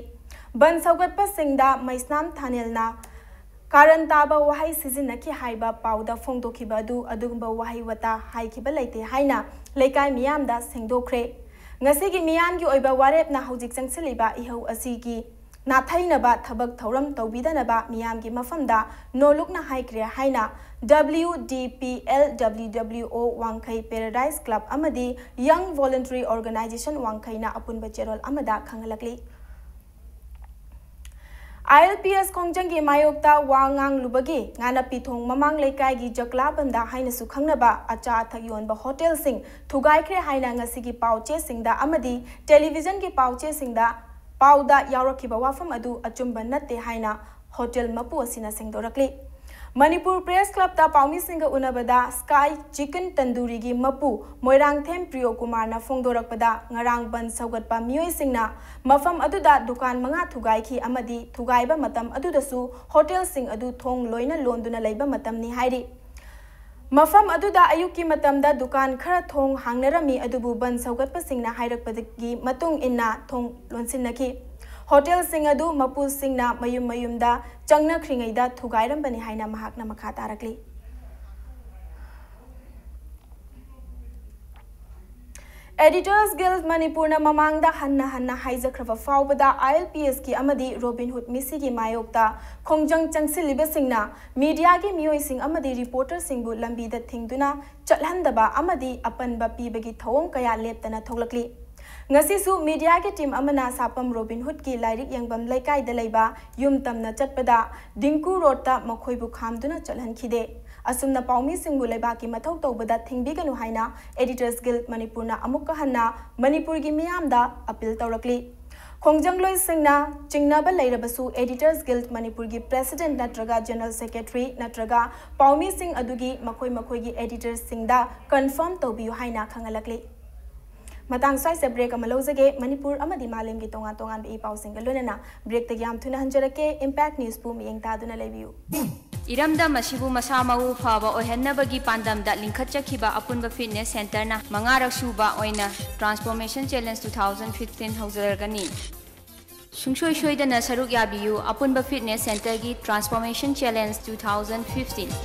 ꯕꯟ ꯁꯧꯒꯠꯄꯁꯤꯡꯗ ꯃꯩꯁꯅꯥꯝ ꯊꯥꯅꯦꯜꯅ ꯀꯥꯔꯟ ꯇꯥꯕ ꯋꯥꯍꯩ ꯁꯤꯖꯤꯟꯅꯈꯤ ꯍꯥꯏꯕ ꯄꯥꯎꯗ ꯐꯣꯡꯗꯣꯛꯈꯤꯕ ꯑꯗꯨ ꯑꯗꯨꯒꯨꯝꯕ ꯋꯥꯍꯩ ꯋꯥꯇꯥ ꯍꯥꯏꯈꯤꯕ ꯂꯩꯇꯦ ꯍꯥꯏꯅ ꯂꯩꯀꯥꯏ ꯃꯤꯌꯥꯝꯗ ꯁꯦꯡꯗꯣꯛꯈ꯭ꯔꯦ꯫ ꯉꯁꯤꯒꯤ ꯃꯤꯌꯥꯝꯒꯤ ꯑꯣꯏꯕ ꯋꯥꯔꯦꯞꯅ ꯍꯧꯖꯤꯛ ꯆꯪꯁꯤꯜꯂꯤꯕ ꯏꯍꯧ ꯑꯁꯤꯒꯤ ꯅꯥꯊꯩꯅꯕ ꯊꯕꯛ ꯊꯧꯔꯝ ꯇꯧꯕꯤꯗꯅꯕ ꯃꯤꯌꯥꯝꯒꯤ ꯃꯐꯝꯗ ꯅꯣꯂꯨꯛꯅ ꯍꯥꯏꯈ꯭ꯔꯦ ꯍꯥꯏꯅ W D P L W W O ꯋꯥꯡꯈꯩ Paradise Club ꯑꯃꯗꯤ Young Voluntary Organization ꯋꯥꯡꯈꯩꯅ ꯑꯄꯨꯟꯕ ꯆꯦꯔꯣꯜ ꯑꯃꯗ ꯈꯪꯍꯜꯂꯛꯂꯤ꯫ I L P S ꯈꯣꯡꯖꯪꯒꯤ ꯃꯥꯌꯣꯛꯇ ꯋꯥ ꯉꯥꯡꯂꯨꯕꯒꯤ ꯉꯥꯅꯞꯄꯤ ꯊꯣꯡ ꯃꯃꯥꯡ ꯂꯩꯀꯥꯏꯒꯤ ꯖꯀꯂꯥꯕꯟꯗ ꯍꯥꯏꯅꯁꯨ ꯈꯪꯅꯕ ꯑꯆꯥ ꯑꯊꯛ ꯌꯣꯟꯕ ꯍꯣꯇꯦꯜꯁꯤꯡ ꯊꯨꯒꯥꯏꯈ꯭ꯔꯦ ꯍꯥꯏꯅ ꯉꯁꯤꯒꯤ ꯄꯥꯎꯆꯦꯁꯤꯡꯗ ꯑꯃꯗꯤ ꯇꯦꯂꯤꯚꯤꯖꯟꯒꯤ ꯄꯥꯎꯆꯦꯁꯤꯡꯗ ꯄꯥꯎꯗ ꯌꯥꯎꯔꯛꯈꯤꯕ ꯋꯥꯐꯝ ꯑꯗꯨ ꯑꯆꯨꯝꯕ ꯅꯠꯇꯦ ꯍꯥꯏꯅ ꯍꯣꯇꯦꯜ ꯃꯄꯨ ꯑꯁꯤꯅ ꯁꯦꯡꯗꯣꯔꯛꯂꯤ꯫ ꯃꯅꯤꯄꯨꯔ ꯄ꯭ꯔꯦꯁ ꯀ꯭ꯂꯕꯇ ꯄꯥꯎꯃꯤꯁꯤꯡꯒ ꯎꯅꯕꯗ Sky Chicken Tandooriꯒꯤ ꯃꯄꯨ ꯃꯣꯏꯔꯥꯡꯊꯦꯝ ꯄ꯭ꯔꯤꯌꯣ ꯀꯨꯃꯥꯔꯅ ꯐꯣꯡꯗꯣꯔꯛꯄꯗ, ꯉꯔꯥꯡ ꯕꯟ ꯁꯧꯒꯠꯄ ꯃꯤꯑꯣꯏꯁꯤꯡꯅ ꯃꯐꯝ ꯑꯗꯨꯗ ꯗꯨꯀꯥꯟ ꯃꯉꯥ ꯊꯨꯒꯥꯏꯈꯤ ꯑꯃꯗꯤ ꯊꯨꯒꯥꯏꯕ ꯃꯇꯝ ꯑꯗꯨꯗꯁꯨ ꯍꯣꯇꯦꯜꯁꯤꯡ ꯑꯗꯨ ꯊꯣꯡ ꯂꯣꯏꯅ ꯂꯣꯟꯗꯨꯅ ꯂꯩꯕ ꯃꯇꯝꯅꯤ ꯍꯥꯏꯔꯤ꯫ ꯃꯐꯝ ꯑꯗꯨꯗ ꯑꯌꯨꯛꯀꯤ ꯃꯇꯝꯗ ꯗꯨꯀꯥꯟ ꯈꯔ ꯊꯣꯡ ꯍꯥꯡꯅꯔꯝꯃꯤ, ꯑꯗꯨꯕꯨ ꯕꯟ ꯁꯧꯒꯠꯄꯁꯤꯡꯅ ꯍꯥꯏꯔꯛꯄꯗꯒꯤ ꯃꯇꯨꯡ ꯏꯟꯅ ꯊꯣꯡ ꯂꯣꯟꯁꯤꯟꯅꯈꯤ꯫ ꯍꯣꯇꯦꯜꯁꯤꯡ ꯑꯗꯨ ꯃꯄꯨꯁꯤꯡꯅ ꯃꯌꯨꯝ ꯃꯌꯨꯝꯗ ꯆꯪꯅꯈ꯭ꯔꯤꯉꯩꯗ ꯊꯨꯒꯥꯏꯔꯝꯕꯅꯤ ꯍꯥꯏꯅ ꯃꯍꯥꯛꯅ ꯃꯈꯥ ꯇꯥꯔꯛꯂꯤ꯫ Editors Guild ꯃꯅꯤꯄꯨꯔꯅ ꯃꯃꯥꯡꯗ ꯍꯟꯅ ꯍꯟꯅ ꯍꯥꯏꯖꯈ꯭ꯔꯕ ꯐꯥꯎꯕꯗ ILPSꯀꯤ ꯑꯃꯗꯤ Robinhood ꯃꯤꯁꯤꯒꯤ ꯃꯥꯌꯣꯛꯇ ꯈꯣꯡꯖꯪ ꯆꯪꯁꯤꯜꯂꯤꯕꯁꯤꯡꯅ ꯃꯤꯗꯤꯌꯥꯒꯤ ꯃꯤꯑꯣꯏꯁꯤꯡ ꯑꯃꯗꯤ ꯔꯤꯄꯣꯔꯇꯔꯁꯤꯡꯕꯨ ꯂꯝꯕꯤꯗ ꯊꯤꯡꯗꯨꯅ ꯆꯠꯍꯟꯗꯕ ꯑꯃꯗꯤ ꯑꯄꯟꯕ ꯄꯤꯕꯒꯤ ꯊꯧꯑꯣꯡ ꯀꯌꯥ ꯂꯦꯞꯇꯅ ꯊꯣꯛꯂꯛꯂꯤ꯫ ꯉꯁꯤꯁꯨ ꯃꯤꯗꯤꯌꯥꯒꯤ ꯇꯤꯝ ꯑꯃꯅ ꯁꯥꯄꯝ ꯔꯣꯕꯤꯟꯍꯨꯗꯀꯤ ꯂꯥꯏꯔꯤꯛ ꯌꯦꯡꯐꯝ ꯂꯩꯀꯥꯏꯗ ꯂꯩꯕ ꯌꯨꯝ ꯇꯝꯅ ꯆꯠꯄꯗ ꯗꯤꯡꯀꯨ ꯔꯣꯗꯇ ꯃꯈꯣꯏꯕꯨ ꯈꯥꯝꯗꯨꯅ ꯆꯠꯍꯟꯈꯤꯗꯦ꯫ ꯑꯁꯨꯝꯅ ꯄꯥꯎꯃꯤꯁꯤꯡꯕꯨ ꯂꯩꯕꯥꯛꯀꯤ ꯃꯊꯧ ꯇꯧꯕꯗ ꯊꯤꯡꯕꯤꯒꯅꯨ ꯍꯥꯏꯅ Editors Guild ꯃꯅꯤꯄꯨꯔꯅ ꯑꯃꯨꯛꯀ ꯍꯟꯅ ꯃꯅꯤꯄꯨꯔꯒꯤ ꯃꯤꯌꯥꯝꯗ ꯑꯄꯤꯜ ꯇꯧꯔꯛꯂꯤ꯫ ꯈꯣꯡꯖꯪꯂꯣꯏꯁꯤꯡꯅ ꯆꯤꯡꯅꯕ ꯂꯩꯔꯕꯁꯨ Editors Guild ꯃꯅꯤꯄꯨꯔꯒꯤ President ꯅꯠꯇ꯭ꯔꯒ General Secretary ꯅꯠꯇ꯭ꯔꯒ ꯄꯥꯎꯃꯤꯁꯤꯡ ꯑꯗꯨꯒꯤ ꯃꯈꯣꯏ ꯃꯈꯣꯏꯒꯤ editorꯁꯤꯡꯗ confirm ꯇꯧꯕꯤꯌꯨ ꯍꯥꯏꯅ ꯈꯪꯍꯜꯂꯛꯂꯤ꯫ ꯃꯇꯥꯡ ꯁ꯭ꯋꯥꯏꯁꯤꯗ break ꯑꯃ ꯂꯧꯖꯒꯦ꯫ ꯃꯅꯤꯄꯨꯔ ꯑꯃꯗꯤ ꯃꯥꯂꯦꯝꯒꯤ ꯇꯣꯉꯥꯟ ꯇꯣꯉꯥꯟꯕ ꯏ ꯄꯥꯎꯁꯤꯡꯒ ꯂꯣꯏꯅꯅ breakꯇꯒꯤ ꯌꯥꯝ ꯊꯨꯅ ꯍꯟꯖꯔꯛꯀꯦ꯫ Impact Newsꯄꯨ ꯃꯤꯠꯌꯦꯡ ꯇꯥꯗꯨꯅ ꯂꯩꯕꯤꯌꯨ꯫ ꯏꯔꯝꯗꯝ ꯑꯁꯤꯕꯨ ꯃꯁꯥ ꯃꯎ ꯐꯕ ꯑꯣꯏꯍꯟꯅꯕꯒꯤ ꯄꯥꯟꯗꯝꯗ ꯂꯤꯡꯈꯠꯆꯈꯤꯕ ꯑꯄꯨꯟꯕ fitness centreꯅ ꯃꯉꯥꯔꯛ ꯁꯨꯕ ꯑꯣꯏꯅ Transformation Challenge two thousand fifteen ꯍꯧꯖꯔꯒꯅꯤ꯫ ꯁꯨꯡꯁꯣꯏ ꯁꯣꯏꯗꯅ ꯁꯔꯨꯛ ꯌꯥꯕꯤꯌꯨ ꯑꯄꯨꯟꯕ fitness centreꯒꯤ Transformation Challenge two thousand fifteen꯫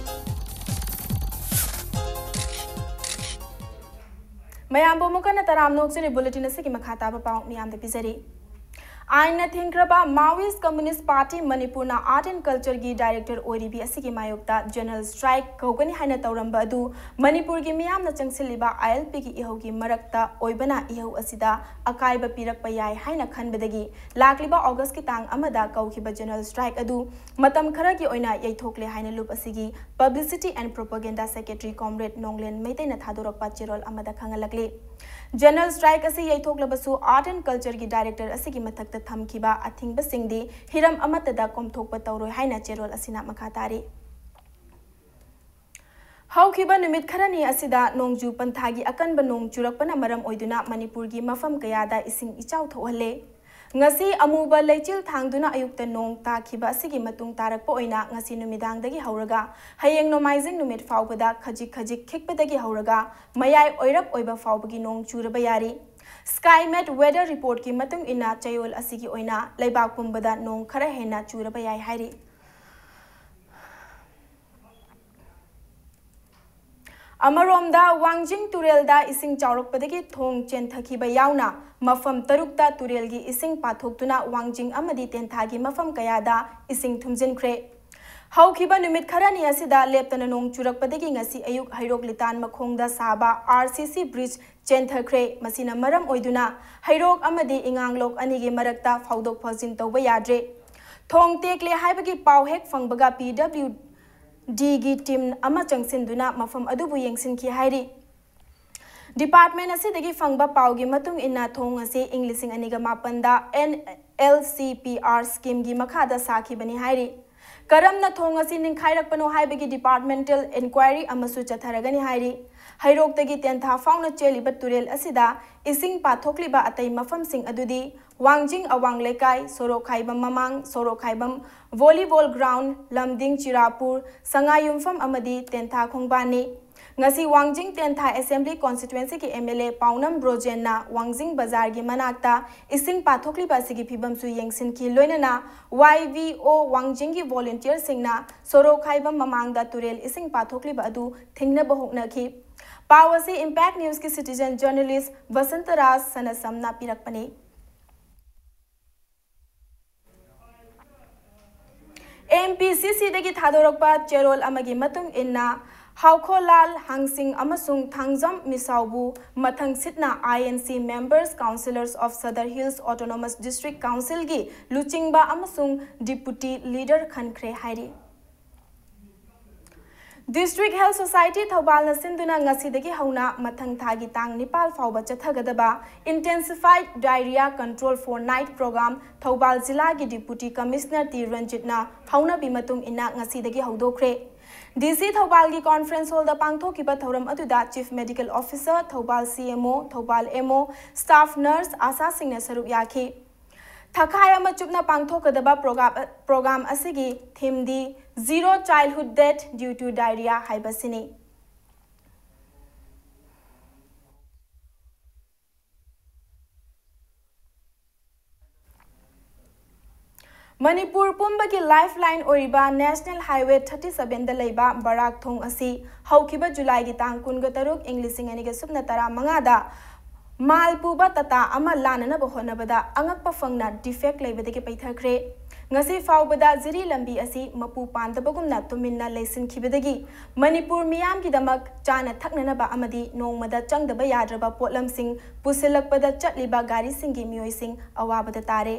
ꯃꯌꯥꯝꯕꯨ ꯑꯃꯨꯛ ꯍꯟꯅ ꯇꯔꯥꯝꯅ ꯑꯣꯛꯆꯔꯤ꯫ Bulletin ꯑꯁꯤꯒꯤ ꯃꯈꯥ ꯇꯥꯕ ꯄꯥꯎ ꯃꯤꯌꯥꯝꯗ ꯄꯤꯖꯔꯤ꯫ ꯑꯥꯏꯟꯅ ꯊꯤꯡꯈ꯭ꯔꯕ Maoist Communist Party ꯃꯅꯤꯄꯨꯔꯅ Art and Cultureꯒꯤ director ꯑꯣꯏꯔꯤꯕꯤ ꯑꯁꯤꯒꯤ ꯃꯥꯌꯣꯛꯇ general strike ꯀꯧꯒꯅꯤ ꯍꯥꯏꯅ ꯇꯧꯔꯝꯕ ꯑꯗꯨ ꯃꯅꯤꯄꯨꯔꯒꯤ ꯃꯤꯌꯥꯝꯅ ꯆꯪꯁꯤꯜꯂꯤꯕ ILPꯒꯤ ꯏꯍꯧꯒꯤ ꯃꯔꯛꯇ ꯑꯣꯏꯕꯅ ꯏꯍꯧ ꯑꯁꯤꯗ ꯑꯀꯥꯏꯕ ꯄꯤꯔꯛꯄ ꯌꯥꯏ ꯍꯥꯏꯅ ꯈꯟꯕꯗꯒꯤ ꯂꯥꯛꯂꯤꯕ Augustꯀꯤ ꯇꯥꯡ ꯑꯃꯗ ꯀꯧꯈꯤꯕ general strike ꯑꯗꯨ ꯃꯇꯝ ꯈꯔꯒꯤ ꯑꯣꯏꯅ ꯌꯩꯊꯣꯛꯂꯦ ꯍꯥꯏꯅ ꯂꯨꯞ ꯑꯁꯤꯒꯤ Publicity and Propaganda Secretary Comrade ꯅꯣꯡꯂꯦꯟ ꯃꯩꯇꯩꯅ ꯊꯥꯗꯣꯔꯛꯄ ꯆꯦꯔꯣꯜ ꯑꯃꯗ ꯈꯪꯍꯜꯂꯛꯂꯤ꯫ General strike ꯑꯁꯤ ꯌꯩꯊꯣꯛꯂꯕꯁꯨ Art and Cultureꯒꯤ director ꯑꯁꯤꯒꯤ ꯃꯊꯛꯇ ꯊꯝꯈꯤꯕ ꯑꯊꯤꯡꯕꯁꯤꯡꯗꯤ ꯍꯤꯔꯝ ꯑꯃꯠꯇꯗ ꯀꯣꯝꯊꯣꯛꯄ ꯇꯧꯔꯣꯏ ꯍꯥꯏꯅ ꯆꯦꯔꯣꯜ ꯑꯁꯤꯅ ꯃꯈꯥ ꯇꯥꯔꯤ꯫ ꯍꯧꯈꯤꯕ ꯅꯨꯃꯤꯠ ꯈꯔꯅꯤ ꯑꯁꯤꯗ ꯅꯣꯡꯖꯨ ꯄꯟꯊꯥꯒꯤ ꯑꯀꯟꯕ ꯅꯣꯡ ꯆꯨꯔꯛꯄꯅ ꯃꯔꯝ ꯑꯣꯏꯗꯨꯅ ꯃꯅꯤꯄꯨꯔꯒꯤ ꯃꯐꯝ ꯀꯌꯥꯗ ꯏꯁꯤꯡ ꯏꯆꯥꯎ ꯊꯣꯛꯍꯜꯂꯦ꯫ ꯉꯁꯤ ꯑꯃꯨꯕ ꯂꯩꯆꯤꯜ ꯊꯥꯡꯗꯨꯅ ꯑꯌꯨꯛꯇ ꯅꯣꯡ ꯇꯥꯈꯤꯕ ꯑꯁꯤꯒꯤ ꯃꯇꯨꯡ ꯇꯥꯔꯛꯄ ꯑꯣꯏꯅ ꯉꯁꯤ ꯅꯨꯃꯤꯗꯥꯡꯗꯒꯤ ꯍꯧꯔꯒ ꯍꯌꯦꯡ ꯅꯣꯡꯃꯥꯏꯖꯤꯡ ꯅꯨꯃꯤꯠ ꯐꯥꯎꯕꯗ ꯈꯖꯤꯛ ꯈꯖꯤꯛ ꯈꯤꯛꯄꯗꯒꯤ ꯍꯧꯔꯒ ꯃꯌꯥꯏ ꯑꯣꯏꯔꯞ ꯑꯣꯏꯕ ꯐꯥꯎꯕꯒꯤ ꯅꯣꯡ ꯆꯨꯔꯕ ꯌꯥꯔꯤ꯫ Skymet weather reportꯀꯤ ꯃꯇꯨꯡ ꯏꯟꯅ ꯆꯌꯣꯜ ꯑꯁꯤꯒꯤ ꯑꯣꯏꯅ ꯂꯩꯕꯥꯛ ꯄꯨꯝꯕꯗ ꯅꯣꯡ ꯈꯔ ꯍꯦꯟꯅ ꯆꯨꯔꯕ ꯌꯥꯏ ꯍꯥꯏꯔꯤ꯫ ꯑꯃꯔꯣꯝꯗ, ꯋꯥꯡꯖꯤꯡ ꯇꯨꯔꯦꯜꯗ ꯏꯁꯤꯡ ꯆꯥꯎꯔꯛꯄꯗꯒꯤ ꯊꯣꯡ ꯆꯦꯟꯊꯈꯤꯕ ꯌꯥꯎꯅ ꯃꯐꯝ ꯇꯔꯨꯛꯇ ꯇꯨꯔꯦꯜꯒꯤ ꯏꯁꯤꯡ ꯄꯥꯊꯣꯛꯇꯨꯅ ꯋꯥꯡꯖꯤꯡ ꯑꯃꯗꯤ ꯇꯦꯟꯊꯥꯒꯤ ꯃꯐꯝ ꯀꯌꯥꯗ ꯏꯁꯤꯡ ꯊꯨꯝꯖꯤꯟꯈ꯭ꯔꯦ꯫ ꯍꯧꯈꯤꯕ ꯅꯨꯃꯤꯠ ꯈꯔꯅꯤ ꯑꯁꯤꯗ ꯂꯦꯞꯇꯅ ꯅꯣꯡ ꯆꯨꯔꯛꯄꯗꯒꯤ ꯉꯁꯤ ꯑꯌꯨꯛ ꯍꯩꯔꯣꯛ ꯂꯤꯇꯥꯟ ꯃꯈꯣꯡꯗ ꯁꯥꯕ RCC bridge ꯆꯦꯟꯊꯈ꯭ꯔꯦ꯫ ꯃꯁꯤꯅ ꯃꯔꯝ ꯑꯣꯏꯗꯨꯅ ꯍꯩꯔꯣꯛ ꯑꯃꯗꯤ ꯏꯉꯥꯡꯂꯣꯛ ꯑꯅꯤꯒꯤ ꯃꯔꯛꯇ ꯐꯥꯎꯗꯣꯛ ꯐꯥꯎꯖꯤꯟ ꯇꯧꯕ ꯌꯥꯗ꯭ꯔꯦ꯫ ꯊꯣꯡ ꯇꯦꯛꯂꯦ ꯍꯥꯏꯕꯒꯤ ꯄꯥꯎ ꯍꯦꯛ ꯐꯪꯕꯒ PWDꯒꯤ team ꯑꯃ ꯆꯪꯁꯤꯟꯗꯨꯅ ꯃꯐꯝ ꯑꯗꯨꯕꯨ ꯌꯦꯡꯁꯤꯟꯈꯤ ꯍꯥꯏꯔꯤ꯫ Department ꯑꯁꯤꯗꯒꯤ ꯐꯪꯕ ꯄꯥꯎꯒꯤ ꯃꯇꯨꯡ ꯏꯟꯅ, ꯊꯣꯡ ꯑꯁꯤ ꯏꯪ ꯂꯤꯁꯤꯡ ꯑꯅꯤꯒ ꯃꯥꯄꯟꯗ NLCPR schemeꯒꯤ ꯃꯈꯥꯗ ꯁꯥꯈꯤꯕꯅꯤ ꯍꯥꯏꯔꯤ꯫ ꯀꯔꯝꯅ ꯊꯣꯡ ꯑꯁꯤ ꯅꯤꯡꯈꯥꯏꯔꯛꯄꯅꯣ ꯍꯥꯏꯕꯒꯤ departmental inquiry ꯑꯃꯁꯨ ꯆꯠꯊꯔꯒꯅꯤ ꯍꯥꯏꯔꯤ꯫ ꯍꯩꯔꯣꯛꯇꯒꯤ ꯇꯦꯟꯊꯥ ꯐꯥꯎꯅ ꯆꯦꯜꯂꯤꯕ ꯇꯨꯔꯦꯜ ꯑꯁꯤꯗ ꯏꯁꯤꯡ ꯄꯥꯊꯣꯛꯂꯤꯕ ꯑꯇꯩ ꯃꯐꯝꯁꯤꯡ ꯑꯗꯨꯗꯤ ꯋꯥꯡꯖꯤꯡ ꯑꯋꯥꯡ ꯂꯩꯀꯥꯏ, ꯁꯣꯔꯣꯛ ꯈꯥꯏꯕꯝ ꯃꯃꯥꯡ, ꯁꯣꯔꯣꯛ ꯈꯥꯏꯕꯝ volleyball ground, ꯂꯝꯗꯤꯡ ꯆꯤꯔꯥꯄꯨꯔ, ꯁꯉꯥꯏꯌꯨꯝꯐꯝ ꯑꯃꯗꯤ ꯇꯦꯟꯊꯥ ꯈꯣꯡꯕꯥꯟꯅꯤ꯫ ꯉꯁꯤ ꯋꯥꯡꯖꯤꯡ ꯇꯦꯟꯊꯥ Assembly Constituencyꯒꯤ MLA ꯄꯥꯎꯅꯝ ꯕ꯭ꯔꯣꯖꯦꯟꯅ ꯋꯥꯡꯖꯤꯡ ꯕꯖꯥꯔꯒꯤ ꯃꯅꯥꯛꯇ ꯏꯁꯤꯡ ꯄꯥꯊꯣꯛꯂꯤꯕ ꯑꯁꯤꯒꯤ ꯐꯤꯕꯝꯁꯨ ꯌꯦꯡꯁꯤꯟꯈꯤ, ꯂꯣꯏꯅꯅ YVO ꯋꯥꯡꯖꯤꯡꯒꯤ volunteerꯁꯤꯡꯅ ꯁꯣꯔꯣꯛ ꯈꯥꯏꯕꯝ ꯃꯃꯥꯡꯗ ꯇꯨꯔꯦꯜ ꯏꯁꯤꯡ ꯄꯥꯊꯣꯛꯂꯤꯕ ꯑꯗꯨ ꯊꯤꯡꯅꯕ ꯍꯣꯠꯅꯈꯤ꯫ ꯄꯥꯎ ꯑꯁꯤ Impact Newsꯀꯤ citizen journalist ꯕꯁꯟꯇꯔꯥꯖ ꯁꯅꯥꯁꯝꯅ ꯄꯤꯔꯛꯄꯅꯤ꯫ MPCCꯗꯒꯤ ꯊꯥꯗꯣꯔꯛꯄ ꯆꯦꯔꯣꯜ ꯑꯃꯒꯤ ꯃꯇꯨꯡ ꯏꯟꯅ, ꯍꯥꯎꯈꯣꯂꯥꯜ ꯍꯥꯡꯁꯤꯡ ꯑꯃꯁꯨꯡ Thangjam ꯃꯤꯁꯥꯎꯕꯨ ꯃꯊꯪꯁꯤꯠꯅ INC members, Councillors of Sadar Hills Autonomous District Councilꯒꯤ ꯂꯨꯆꯤꯡꯕ ꯑꯃꯁꯨꯡ deputy leader ꯈꯟꯈ꯭ꯔꯦ ꯍꯥꯏꯔꯤ꯫ District Health Society ꯊꯧꯕꯥꯜꯅ ꯁꯤꯟꯗꯨꯅ ꯉꯁꯤꯗꯒꯤ ꯍꯧꯅ ꯃꯊꯪ ꯊꯥꯒꯤ ꯇꯥꯡ ꯅꯤꯄꯥꯜ ꯐꯥꯎꯕ ꯆꯠꯊꯒꯗꯕ Intensified Diarrhea Control Fortnight Program Thoubal ꯖꯤꯂꯥꯒꯤ Deputy Commissioner ꯇꯤ ꯔꯟꯖꯤꯠꯅ ꯍꯧꯅꯕꯤ ꯃꯇꯨꯡ ꯏꯟꯅ ꯉꯁꯤꯗꯒꯤ ꯍꯧꯗꯣꯛꯈ꯭ꯔꯦ꯫ DC ꯊꯧꯕꯥꯜꯒꯤ conference hallꯗ ꯄꯥꯡꯊꯣꯛꯈꯤꯕ ꯊꯧꯔꯝ ꯑꯗꯨꯗ Chief Medical Officer, Thoubal CMO, Thoubal MO, staff nurse, ꯑꯥꯁꯥꯁꯤꯡꯅ ꯁꯔꯨꯛ ꯌꯥꯈꯤ꯫ ꯊꯥꯈꯥꯏ ꯑꯃ ꯆꯨꯞꯅ ꯄꯥꯡꯊꯣꯛꯀꯗꯕ program, program ꯑꯁꯤꯒꯤ themeꯗꯤ Zero Childhood Death Due to Diarrhea ꯍꯥꯏꯕꯁꯤꯅꯤ꯫ ꯃꯅꯤꯄꯨꯔ ꯄꯨꯝꯕꯒꯤ lifeline ꯑꯣꯏꯔꯤꯕ National Highway thirty sevenꯗ ꯂꯩꯕ ꯕꯔꯥꯛ ꯊꯣꯡ ꯑꯁꯤ ꯍꯧꯈꯤꯕ ꯖꯨꯂꯥꯏꯒꯤ ꯇꯥꯡ ꯀꯨꯟꯒ ꯇꯔꯨꯛ, ꯏꯪ ꯂꯤꯁꯤꯡ ꯑꯅꯤꯒ ꯁꯨꯞꯅ ꯇꯔꯥ ꯃꯉꯥꯗ ꯃꯥꯜ ꯄꯨꯕ ꯇꯥꯇꯥ ꯑꯃ ꯂꯥꯟꯅꯅꯕ ꯍꯣꯠꯅꯕꯗ ꯑꯉꯛꯄ ꯐꯪꯅ defect ꯂꯩꯕꯗꯒꯤ ꯄꯩꯊꯈ꯭ꯔꯦ꯫ ꯉꯁꯤ ꯐꯥꯎꯕꯗ ꯖꯤꯔꯤ ꯂꯝꯕꯤ ꯑꯁꯤ ꯃꯄꯨ ꯄꯥꯟꯗꯕꯒꯨꯝꯅ ꯇꯨꯃꯤꯟꯅ ꯂꯩꯁꯤꯟꯈꯤꯕꯗꯒꯤ ꯃꯅꯤꯄꯨꯔ ꯃꯤꯌꯥꯝꯒꯤꯗꯃꯛ ꯆꯥꯅ ꯊꯛꯅꯅꯕ ꯑꯃꯗꯤ ꯅꯣꯡꯃꯗ ꯆꯪꯗꯕ ꯌꯥꯗ꯭ꯔꯕ ꯄꯣꯠꯂꯝꯁꯤꯡ ꯄꯨꯁꯤꯜꯂꯛꯄꯗ ꯆꯠꯂꯤꯕ ꯒꯥꯔꯤꯁꯤꯡꯒꯤ ꯃꯤꯑꯣꯏꯁꯤꯡ ꯑꯋꯥꯕꯗ ꯇꯥꯔꯦ꯫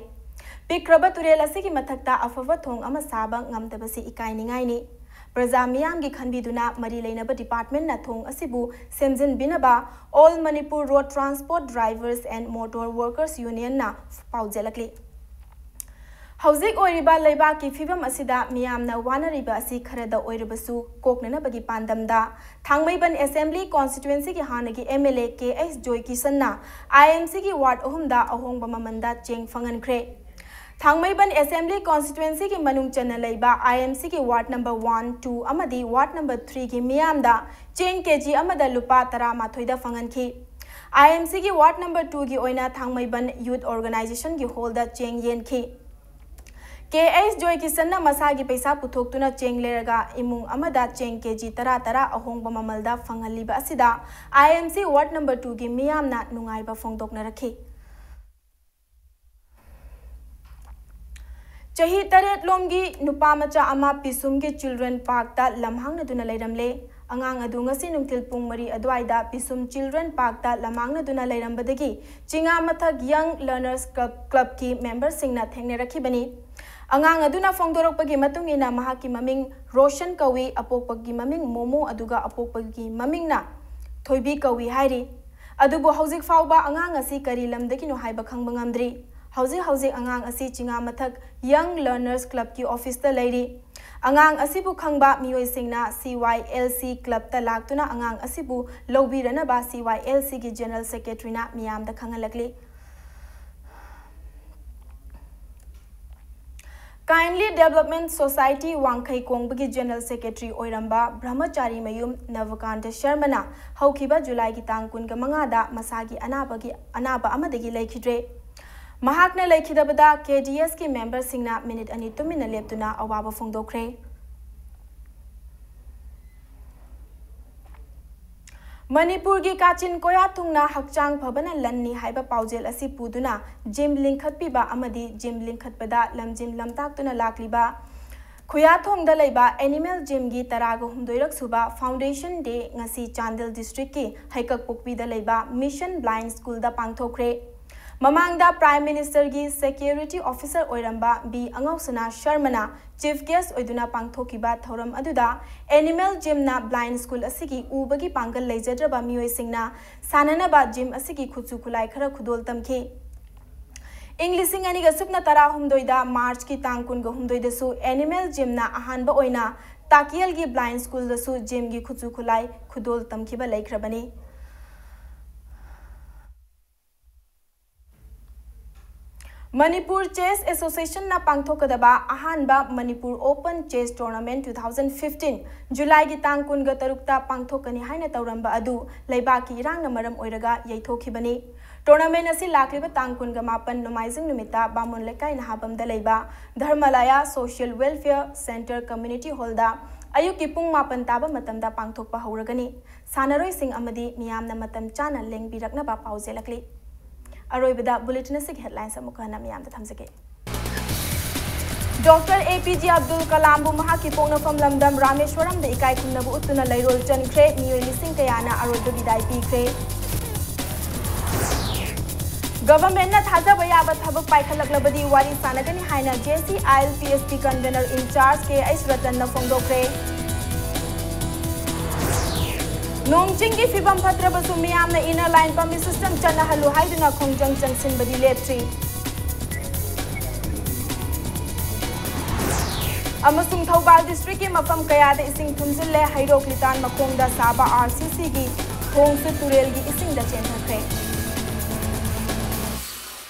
ꯄꯤꯛꯈ꯭ꯔꯕ ꯇꯨꯔꯦꯜ ꯑꯁꯤꯒꯤ ꯃꯊꯛꯇ ꯑꯐꯕ ꯊꯣꯡ ꯑꯃ ꯁꯥꯕ ꯉꯝꯗꯕꯁꯤ ꯏꯀꯥꯏꯅꯤꯡꯉꯥꯏꯅꯤ꯫ ꯄ꯭ꯔꯖꯥ ꯃꯤꯌꯥꯝꯒꯤ ꯈꯟꯕꯤꯗꯨꯅ ꯃꯔꯤ ꯂꯩꯅꯕ departmentꯅ ꯊꯣꯡ ꯑꯁꯤꯕꯨ ꯁꯦꯝꯖꯤꯟꯕꯤꯅꯕ All Manipur Road Transport Drivers and Motor Workers Unionꯅ ꯄꯥꯎꯖꯦꯜꯂꯛꯂꯤ꯫ ꯍꯧꯖꯤꯛ ꯑꯣꯏꯔꯤꯕ ꯂꯩꯕꯥꯛꯀꯤ ꯐꯤꯕꯝ ꯑꯁꯤꯗ ꯃꯤꯌꯥꯝꯅ ꯋꯥꯅꯔꯤꯕ ꯑꯁꯤ ꯈꯔꯗ ꯑꯣꯏꯔꯕꯁꯨ ꯀꯣꯛꯅꯅꯕꯒꯤ ꯄꯥꯟꯗꯝꯗ ꯊꯥꯡꯃꯩꯕꯟ Assembly Constituencyꯒꯤ ꯍꯥꯟꯅꯒꯤ MLA ꯀꯦ ꯑꯩꯆ ꯖꯣꯏꯀꯤꯁꯟꯅ IMCꯒꯤ ward ꯑꯍꯨꯝꯗ ꯑꯍꯣꯡꯕ ꯃꯃꯜꯗ ꯆꯦꯡ ꯐꯪꯍꯟꯈ꯭ꯔꯦ꯫ ꯊꯥꯡꯃꯩꯕꯟ Assembly Constituencyꯒꯤ ꯃꯅꯨꯡ ꯆꯟꯅ ꯂꯩꯕ IMCꯒꯤ ward number one, two ꯑꯃꯗꯤ ward number threeꯒꯤ ꯃꯤꯌꯥꯝꯗ ꯆꯦꯡ ꯀꯦꯖꯤ ꯑꯃꯗ ꯂꯨꯄꯥ ꯇꯔꯥꯃꯥꯊꯣꯏꯗ ꯐꯪꯍꯟꯈꯤ꯫ IMCꯒꯤ ward number twoꯒꯤ ꯑꯣꯏꯅ ꯊꯥꯡꯃꯩꯕꯟ Youth Organizationꯒꯤ hallꯗ ꯆꯦꯡ ꯌꯦꯟꯈꯤ꯫ ꯀꯦ ꯑꯩꯆ ꯖꯣꯏꯀꯤꯁꯟꯅ ꯃꯁꯥꯒꯤ ꯄꯩꯁꯥ ꯄꯨꯊꯣꯛꯇꯨꯅ ꯆꯦꯡ ꯂꯩꯔꯒ ꯏꯃꯨꯡ ꯑꯃꯗ ꯆꯦꯡ ꯀꯦꯖꯤ ꯇꯔꯥ ꯇꯔꯥ ꯑꯍꯣꯡꯕ ꯃꯃꯜꯗ ꯐꯪꯍꯜꯂꯤꯕ ꯑꯁꯤꯗ IMC ward number twoꯒꯤ ꯃꯤꯌꯥꯝꯅ ꯅꯨꯡꯉꯥꯏꯕ ꯐꯣꯡꯗꯣꯛꯅꯔꯛꯈꯤ꯫ ꯆꯍꯤ ꯇꯔꯦꯠ ꯂꯣꯝꯒꯤ ꯅꯨꯄꯥ ꯃꯆꯥ ꯑꯃ ꯄꯤꯁꯨꯝꯒꯤ Children Parkꯇ ꯂꯝꯍꯥꯡꯅꯗꯨꯅ ꯂꯩꯔꯝꯂꯦ꯫ ꯑꯉꯥꯡ ꯑꯗꯨ ꯉꯁꯤ ꯅꯨꯡꯊꯤꯜ ꯄꯨꯡ ꯃꯔꯤ ꯑꯗꯨꯋꯥꯏꯗ ꯄꯤꯁꯨꯝ Children Parkꯇ ꯂꯝꯍꯥꯡꯅꯗꯨꯅ ꯂꯩꯔꯝꯕꯗꯒꯤ ꯆꯤꯉꯥ ꯃꯊꯛ Young Learners Club, clubꯀꯤ memberꯁꯤꯡꯅ ꯊꯦꯡꯅꯔꯛꯈꯤꯕꯅꯤ꯫ ꯑꯉꯥꯡ ꯑꯗꯨꯅ ꯐꯣꯡꯗꯣꯔꯛꯄꯒꯤ ꯃꯇꯨꯡ ꯏꯟꯅ ꯃꯍꯥꯛꯀꯤ ꯃꯃꯤꯡ ꯔꯣꯁꯟ ꯀꯧꯏ, ꯑꯄꯣꯛꯄꯒꯤ ꯃꯃꯤꯡ ꯃꯣꯃꯣ ꯑꯗꯨꯒ ꯑꯄꯣꯛꯄꯒꯤ ꯃꯃꯤꯡꯅ ꯊꯣꯏꯕꯤ ꯀꯧꯏ ꯍꯥꯏꯔꯤ꯫ ꯑꯗꯨꯕꯨ ꯍꯧꯖꯤꯛ ꯐꯥꯎꯕ ꯑꯉꯥꯡ ꯑꯁꯤ ꯀꯔꯤ ꯂꯝꯗꯒꯤꯅꯣ ꯍꯥꯏꯕ ꯈꯪꯕ ꯉꯝꯗ꯭ꯔꯤ꯫ ꯍꯧꯖꯤꯛ ꯍꯧꯖꯤꯛ ꯑꯉꯥꯡ ꯑꯁꯤ ꯆꯤꯉꯥ ꯃꯊꯛ Young Learners Clubꯀꯤ officeꯇ ꯂꯩꯔꯤ꯫ ꯑꯉꯥꯡ ꯑꯁꯤꯕꯨ ꯈꯪꯕ ꯃꯤꯑꯣꯏꯁꯤꯡꯅ CYLC clubꯇ ꯂꯥꯛꯇꯨꯅ ꯑꯉꯥꯡ ꯑꯁꯤꯕꯨ ꯂꯧꯕꯤꯔꯅꯕ CYLCꯒꯤ General Secretaryꯅ ꯃꯤꯌꯥꯝꯗ ꯈꯪꯍꯜꯂꯛꯂꯤ꯫ Kindly Development Society ꯋꯥꯡꯈꯩ ꯀꯣꯡꯕꯒꯤ General Secretary ꯑꯣꯏꯔꯝꯕ ꯕ꯭ꯔꯍꯃꯆꯥꯔꯤ ꯃꯌꯨꯝ ꯅꯕꯀꯥꯟꯇ ꯁꯔꯃꯅ ꯍꯧꯈꯤꯕ ꯖꯨꯂꯥꯏꯒꯤ ꯇꯥꯡ ꯀꯨꯟꯒ ꯃꯉꯥꯗ ꯃꯁꯥꯒꯤ ꯑꯅꯥꯕꯒꯤ, ꯑꯅꯥꯕ ꯑꯃꯗꯒꯤ ꯂꯩꯈꯤꯗ꯭ꯔꯦ꯫ ꯃꯍꯥꯛꯅ ꯂꯩꯈꯤꯗꯕꯗ ꯀꯦ ꯗꯤ ꯑꯦꯁꯀꯤ ꯃꯦꯝꯕꯔꯁꯤꯡꯅ ꯃꯤꯅꯤꯠ ꯑꯅꯤ ꯇꯨꯃꯤꯟꯅ ꯂꯦꯞꯇꯨꯅ ꯑꯋꯥꯕ ꯐꯣꯡꯗꯣꯛꯈ꯭ꯔꯦ꯫ ꯃꯅꯤꯄꯨꯔꯒꯤ ꯀꯥꯆꯤꯟ ꯀꯣꯌꯥ ꯊꯨꯡꯅ ꯍꯛꯆꯥꯡ ꯐꯕꯅ ꯂꯟꯅꯤ ꯍꯥꯏꯕ ꯄꯥꯎꯖꯦꯜ ꯑꯁꯤ ꯄꯨꯗꯨꯅ ꯖꯤꯝ ꯂꯤꯡꯈꯠꯄꯤꯕ ꯑꯃꯗꯤ ꯖꯤꯝ ꯂꯤꯡꯈꯠꯄꯗ ꯂꯝꯖꯤꯡ ꯂꯝꯇꯥꯛꯇꯨꯅ ꯂꯥꯛꯂꯤꯕ ꯈꯨꯌꯥꯊꯣꯡꯗ ꯂꯩꯕ ꯑꯦꯅꯤꯃꯦꯜ ꯖꯤꯝꯒꯤ ꯇꯔꯥꯒ ꯍꯨꯝꯗꯣꯏꯔꯛ ꯁꯨꯕ Foundation Day ꯉꯁꯤ ꯆꯥꯟꯗꯦꯜ ꯗꯤꯁꯇ꯭ꯔꯤꯛꯀꯤ ꯍꯩꯀꯛꯄꯣꯛꯄꯤꯗ ꯂꯩꯕ ꯃꯤꯁꯟ ꯕ꯭ꯂꯥꯏꯟ ꯁ꯭ꯀꯨꯜꯗ ꯄꯥꯡꯊꯣꯛꯈ꯭ꯔꯦ꯫ ꯃꯃꯥꯡꯗ ꯄ꯭ꯔꯥꯏꯝ ꯃꯤꯅꯤꯁꯇꯔꯒꯤ ꯁꯦꯀ꯭ꯌꯨꯔꯤꯇꯤ ꯑꯣꯐꯤꯁꯔ ꯑꯣꯏꯔꯝꯕ ꯕꯤ ꯑꯉꯧꯁꯅꯥ ꯁꯔꯃꯅ ꯆꯤꯐ ꯒꯦꯁ ꯑꯣꯏꯗꯨꯅ ꯄꯥꯡꯊꯣꯛꯈꯤꯕ ꯊꯧꯔꯝ ꯑꯗꯨꯗ ꯑꯦꯅꯤꯃꯦꯜ ꯖꯤꯝꯅ ꯕ꯭ꯂꯥꯏꯟ ꯁ꯭ꯀꯨꯜ ꯑꯁꯤꯒꯤ ꯎꯕꯒꯤ ꯄꯥꯡꯒꯜ ꯂꯩꯖꯗ꯭ꯔꯕ ꯃꯤꯑꯣꯏꯁꯤꯡꯅ ꯁꯥꯟꯅꯅꯕ ꯖꯤꯝ ꯑꯁꯤꯒꯤ ꯈꯨꯠꯁꯨ ꯈꯨꯠꯂꯥꯏ ꯈꯔ ꯈꯨꯗꯣꯜ ꯇꯝꯈꯤ꯫ ꯏꯪ ꯂꯤꯁꯤꯡ ꯑꯅꯤꯒ ꯁꯨꯞꯅ ꯇꯔꯥꯍꯨꯝꯗꯣꯏꯗ ꯃꯥꯔꯆꯀꯤ ꯇꯥꯡ ꯀꯨꯟꯒ ꯍꯨꯝꯗꯣꯏꯗꯁꯨ ꯑꯦꯅꯤꯃꯦꯜ ꯖꯤꯝꯅ ꯑꯍꯥꯟꯕ ꯑꯣꯏꯅ ꯇꯥꯀꯤꯌꯜꯒꯤ ꯕ꯭ꯂꯥꯏꯟ ꯁ꯭ꯀꯨꯜꯗꯁꯨ ꯖꯤꯝꯒꯤ ꯈꯨꯠꯁꯨ ꯈꯨꯠꯂꯥꯏ ꯈꯨꯗꯣꯜ ꯇꯝꯈꯤꯕ ꯂꯩꯈ꯭ꯔꯕꯅꯤ꯫ ꯃꯅꯤꯄꯨꯔ ꯆꯦꯁ ꯑꯦꯁꯣꯁꯤꯌꯦꯁꯟꯅ ꯄꯥꯡꯊꯣꯛꯀꯗꯕ ꯑꯍꯥꯟꯕ Manipur open chess tournament two thousand fifteen ꯖꯨꯂꯥꯏꯒꯤ ꯇꯥꯡ ꯀꯨꯟꯒ ꯇꯔꯨꯛꯇ ꯄꯥꯡꯊꯣꯛꯀꯅꯤ ꯍꯥꯏꯅ ꯇꯧꯔꯝꯕ ꯑꯗꯨ ꯂꯩꯕꯥꯛꯀꯤ ꯏꯔꯥꯡꯅ ꯃꯔꯝ ꯑꯣꯏꯔꯒ ꯌꯩꯊꯣꯛꯈꯤꯕꯅꯤ꯫ ꯇꯣꯔꯅꯥꯃꯦꯟꯠ ꯑꯁꯤ ꯂꯥꯛꯂꯤꯕ ꯇꯥꯡ ꯀꯨꯟꯒ ꯃꯥꯄꯟ ꯅꯣꯡꯃꯥꯏꯖꯤꯡ ꯅꯨꯃꯤꯠꯇ ꯕꯥꯃꯣꯟ ꯂꯩꯀꯥꯏ ꯅꯍꯥꯕꯝꯗ ꯂꯩꯕ ꯙꯔꯃꯂꯥꯌꯥ ꯁꯣꯁꯤꯌꯦꯜ ꯋꯦꯜꯐꯤꯌꯔ ꯁꯦꯟꯇꯔ ꯀꯝꯃ꯭ꯌꯨꯅꯤꯇꯤ ꯍꯣꯜꯗ ꯑꯌꯨꯛꯀꯤ ꯄꯨꯡ ꯃꯥꯄꯟ ꯇꯥꯕ ꯃꯇꯝꯗ ꯄꯥꯡꯊꯣꯛꯄ ꯍꯧꯔꯒꯅꯤ꯫ ꯁꯥꯟꯅꯔꯣꯏꯁꯤꯡ ꯑꯃꯗꯤ ꯃꯤꯌꯥꯝꯅ ꯃꯇꯝ ꯆꯥꯅ ꯂꯦꯡꯕꯤꯔꯛꯅꯕ ꯄꯥꯎꯖꯦꯜꯂꯛꯂꯤ꯫ ꯑꯔꯣꯏꯕꯗ ꯕꯨꯂꯦꯇꯤꯟ ꯑꯁꯤꯒꯤ ꯍꯦꯗꯂꯥꯏꯟꯁ ꯑꯃꯨꯛꯀ ꯍꯟꯅ ꯃꯤꯌꯥꯝꯗ ꯊꯝꯖꯒꯦ꯫ ꯗꯣꯛꯇꯔ ꯑꯦ ꯄꯤ ꯖꯦ ꯑꯕꯗꯨꯜ ꯀꯂꯥꯝꯕꯨ ꯃꯍꯥꯛꯀꯤ ꯄꯣꯛꯅꯐꯝ ꯂꯝꯗꯝ ꯔꯥꯃꯦꯁ꯭ꯋꯔꯝꯗ ꯏꯀꯥꯏ ꯈꯨꯝꯅꯕ ꯎꯠꯇꯨꯅ ꯂꯩꯔꯣꯜ ꯆꯟꯈ꯭ꯔꯦ꯫ ꯃꯤꯑꯣꯏ ꯂꯤꯁꯤꯡ ꯀꯌꯥꯅ ꯑꯔꯣꯏꯕ ꯕꯤꯗꯥꯏ ꯄꯤꯈ꯭ꯔꯦ꯫ ꯒꯚꯔꯟꯃꯦꯟꯠꯅ ꯊꯥꯖꯕ ꯌꯥꯕ ꯊꯕꯛ ꯄꯥꯏꯈꯠꯂꯛꯂꯕꯗꯤ ꯋꯥꯔꯤ ꯁꯥꯟꯅꯒꯅꯤ ꯍꯥꯏꯅ J C I L P S P convenor in-charge K H ꯔꯇꯟꯅ ꯐꯣꯡꯗꯣꯛꯈ꯭ꯔꯦ꯫ ꯅꯣꯡ ꯆꯤꯡꯒꯤ ꯐꯤꯕꯝ ꯐꯠꯇ꯭ꯔꯕꯁꯨ ꯃꯤꯌꯥꯝꯅ ꯏꯟꯅꯔ ꯂꯥꯏꯟ ꯄꯝꯄꯤꯡ ꯁꯤꯁꯇꯦꯝ ꯆꯠꯅꯍꯜꯂꯨ ꯍꯥꯏꯗꯨꯅ ꯈꯣꯡꯖꯪ ꯆꯪꯁꯤꯟꯕꯗꯤ ꯂꯦꯞꯇ꯭ꯔꯤ꯫ ꯑꯃꯁꯨꯡ ꯊꯧꯕꯥꯜ ꯗꯤꯁꯇ꯭ꯔꯤꯛꯀꯤ ꯃꯐꯝ ꯀꯌꯥꯗ ꯏꯁꯤꯡ ꯊꯨꯝꯖꯤꯜꯂꯦ꯫ ꯍꯩꯔꯣꯛ ꯂꯤꯇꯥꯟ ꯃꯈꯣꯡꯗ ꯁꯥꯕ ꯑꯥꯔ ꯁꯤ ꯁꯤꯒꯤ ꯊꯣꯡꯁꯨ ꯇꯨꯔꯦꯜꯒꯤ ꯏꯁꯤꯡꯗ ꯆꯦꯟꯊꯈ꯭ꯔꯦ꯫